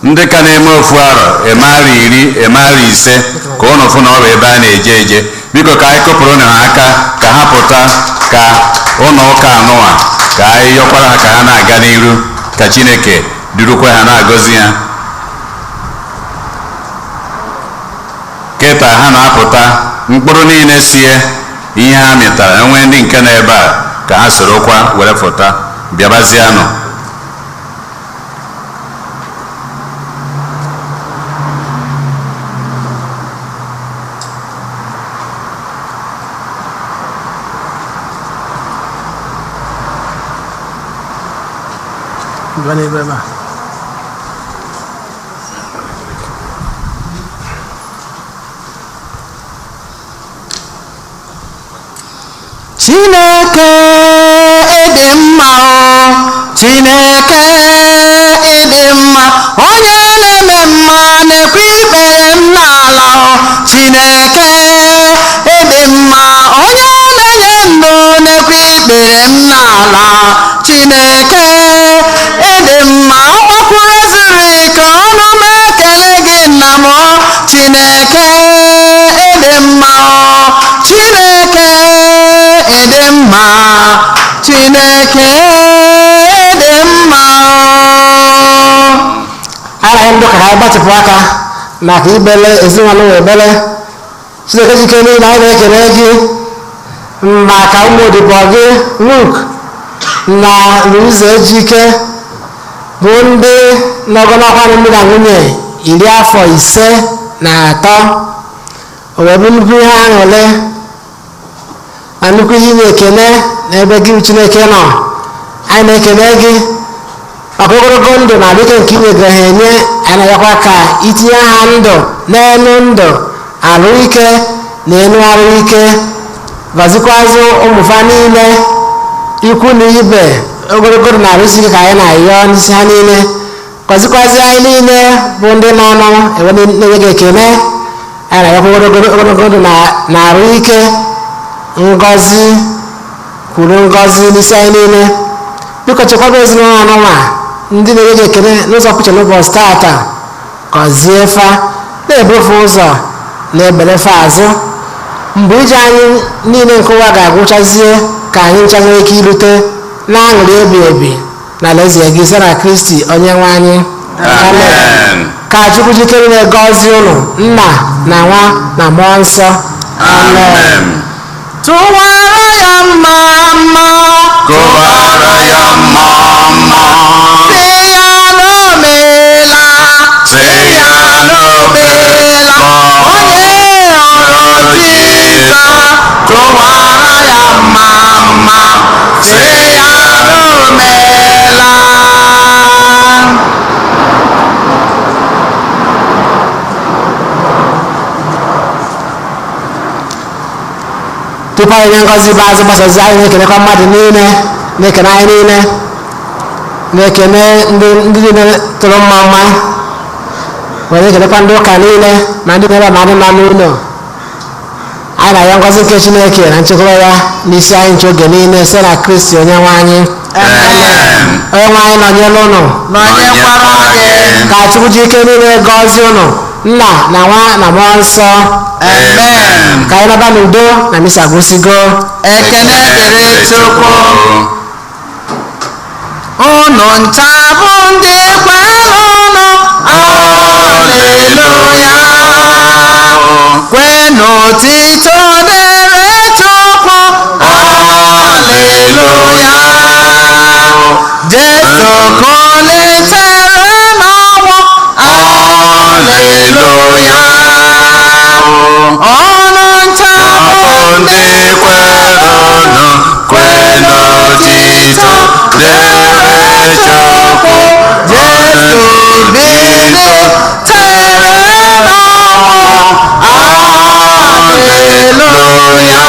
Ndị ka na-eme ofu arọ, eme arọ 10, eme arọ 5, ka ụnụ fụ na ọ bụ ebe a na-eje eje. Biko, ka anyị kụpụrụ ha aka ka ha pụta, ka ụlọ ụka anụwa, ka anyị yọkwara ha ka ha na-aga n'iru, ka Chineke durukwa ha, na-agọzi ha. Kịta ha na-apụta, mkpụrụ niile sie ihe ha mịtara. Enwe ndị nke nọ ebe a, ka ha sorokwa were fụta bịabazianụ. Bịa n'ebe ebe a. Chineke ịdị mma o, Chineke ịdị mma, onye na-eme mma na-ekwe ikpere m n'ala o. Chineke ịdị mma, onye na-enye ndụ na-ekwe ikpere m n'ala. Chineke ịdị mma, ọkpọkwuru zuru ike ọnụ m ekele gị nna m o. Chineke ịdị mma o, Chineke ịdị mma, Chineke ịdị mma o. Anyị ndụ ka anyị gbatịpụ aka maka ibele ezinụlọ na ebele. Chineke jike niile, anyị na-ekele gị maka ụmụ odibo gị Luk na Luiza Ejike bụ ndị nọgọ n'ọkwa alụmdi na nwunye 53. O wee bụ nnukwu ihe aṅụrị na nnukwu ihe inye ekele n'ebe gị Chineke nọ. Anyị na-ekele gị maka ogologo ndụ na adịke nke inyegara ha enye. Anyị na-ayọkwa ka itinye ha ndụ n'elu ndụ, arụ ike na elu arụ ike, gọzikwazị ụmụfa niile, ikwu na ibe, ogologo ndụ na arụsi ike ka anyị na-ayọ n'isi ha niile. Gọzikwazị anyị niile bụ ndị nọ nọ ebe na-enye gị ekele. Anyị na-ayọkwa ogologo ndụ na arụ ike, ngọzi kwuru ngọzi n'isi anyị niile. Biko chekwaba ezinụlọ anụnwa ndị na-enye gị ekele n'ụzọ pụche n'ụbọchị taata. Gọzie fa, na-ebufe ụzọ, na-ebelefe azụ mgbe ije anyị niile nke ụwa ga-agwụchazie, ka anyị ncha nwee ike irute na-aṅụrị ebi ebi na alaeze gị site na Kristi onye nwe anyị. Amen. Ka Chukwu jikere na-egọzi ụnụ, nna na nwa na mmụọ nsọ. Amen. Tụwara ya mma mma, Kụwara ya mma mma. sị ya na o meela, Sị ya na o meela. Onye hụrụ Jizọs, tụwara ya mma mma, sị ya na o meela. Tupu anyị nye ngọzi ikpeazụ gbasazi, anyị na-ekenekwa mmadụ niile na-ekene anyị niile, na-ekene ndị niile tụrụ mma mma, wee na-ekenekwa ndị ụka niile, ma ndị na-ebe ma ndị nọ n'ụlọ. Anyị na-arịọ ngọzi nke Chineke na nchekwaba ya n'isi anyị nche oge niile site na Kristi onye nwe anyị. Amen. Onye nwe anyị nọnyere ụnụ. Nọnyekwara gị. Ka Chukwu ji ike niile gọzie ụnụ, nna na nwa na mmụọ nsọ. Amen. Ka anyị naba n'udo na misa gwụsịgo. Ekene dịrị Chukwu. Unu ncha bụ ndị kwerụnụ, aleluya. Kwenụ otito dịrị Chukwu, aleluya. Jesu kulitere n'ọnwụ, aleluya. Unu ncha bụ Ndị kwerenụ, kwenụ otito dịrị Chukwu. Jesu bilitere n'ọnwụ, aleluya.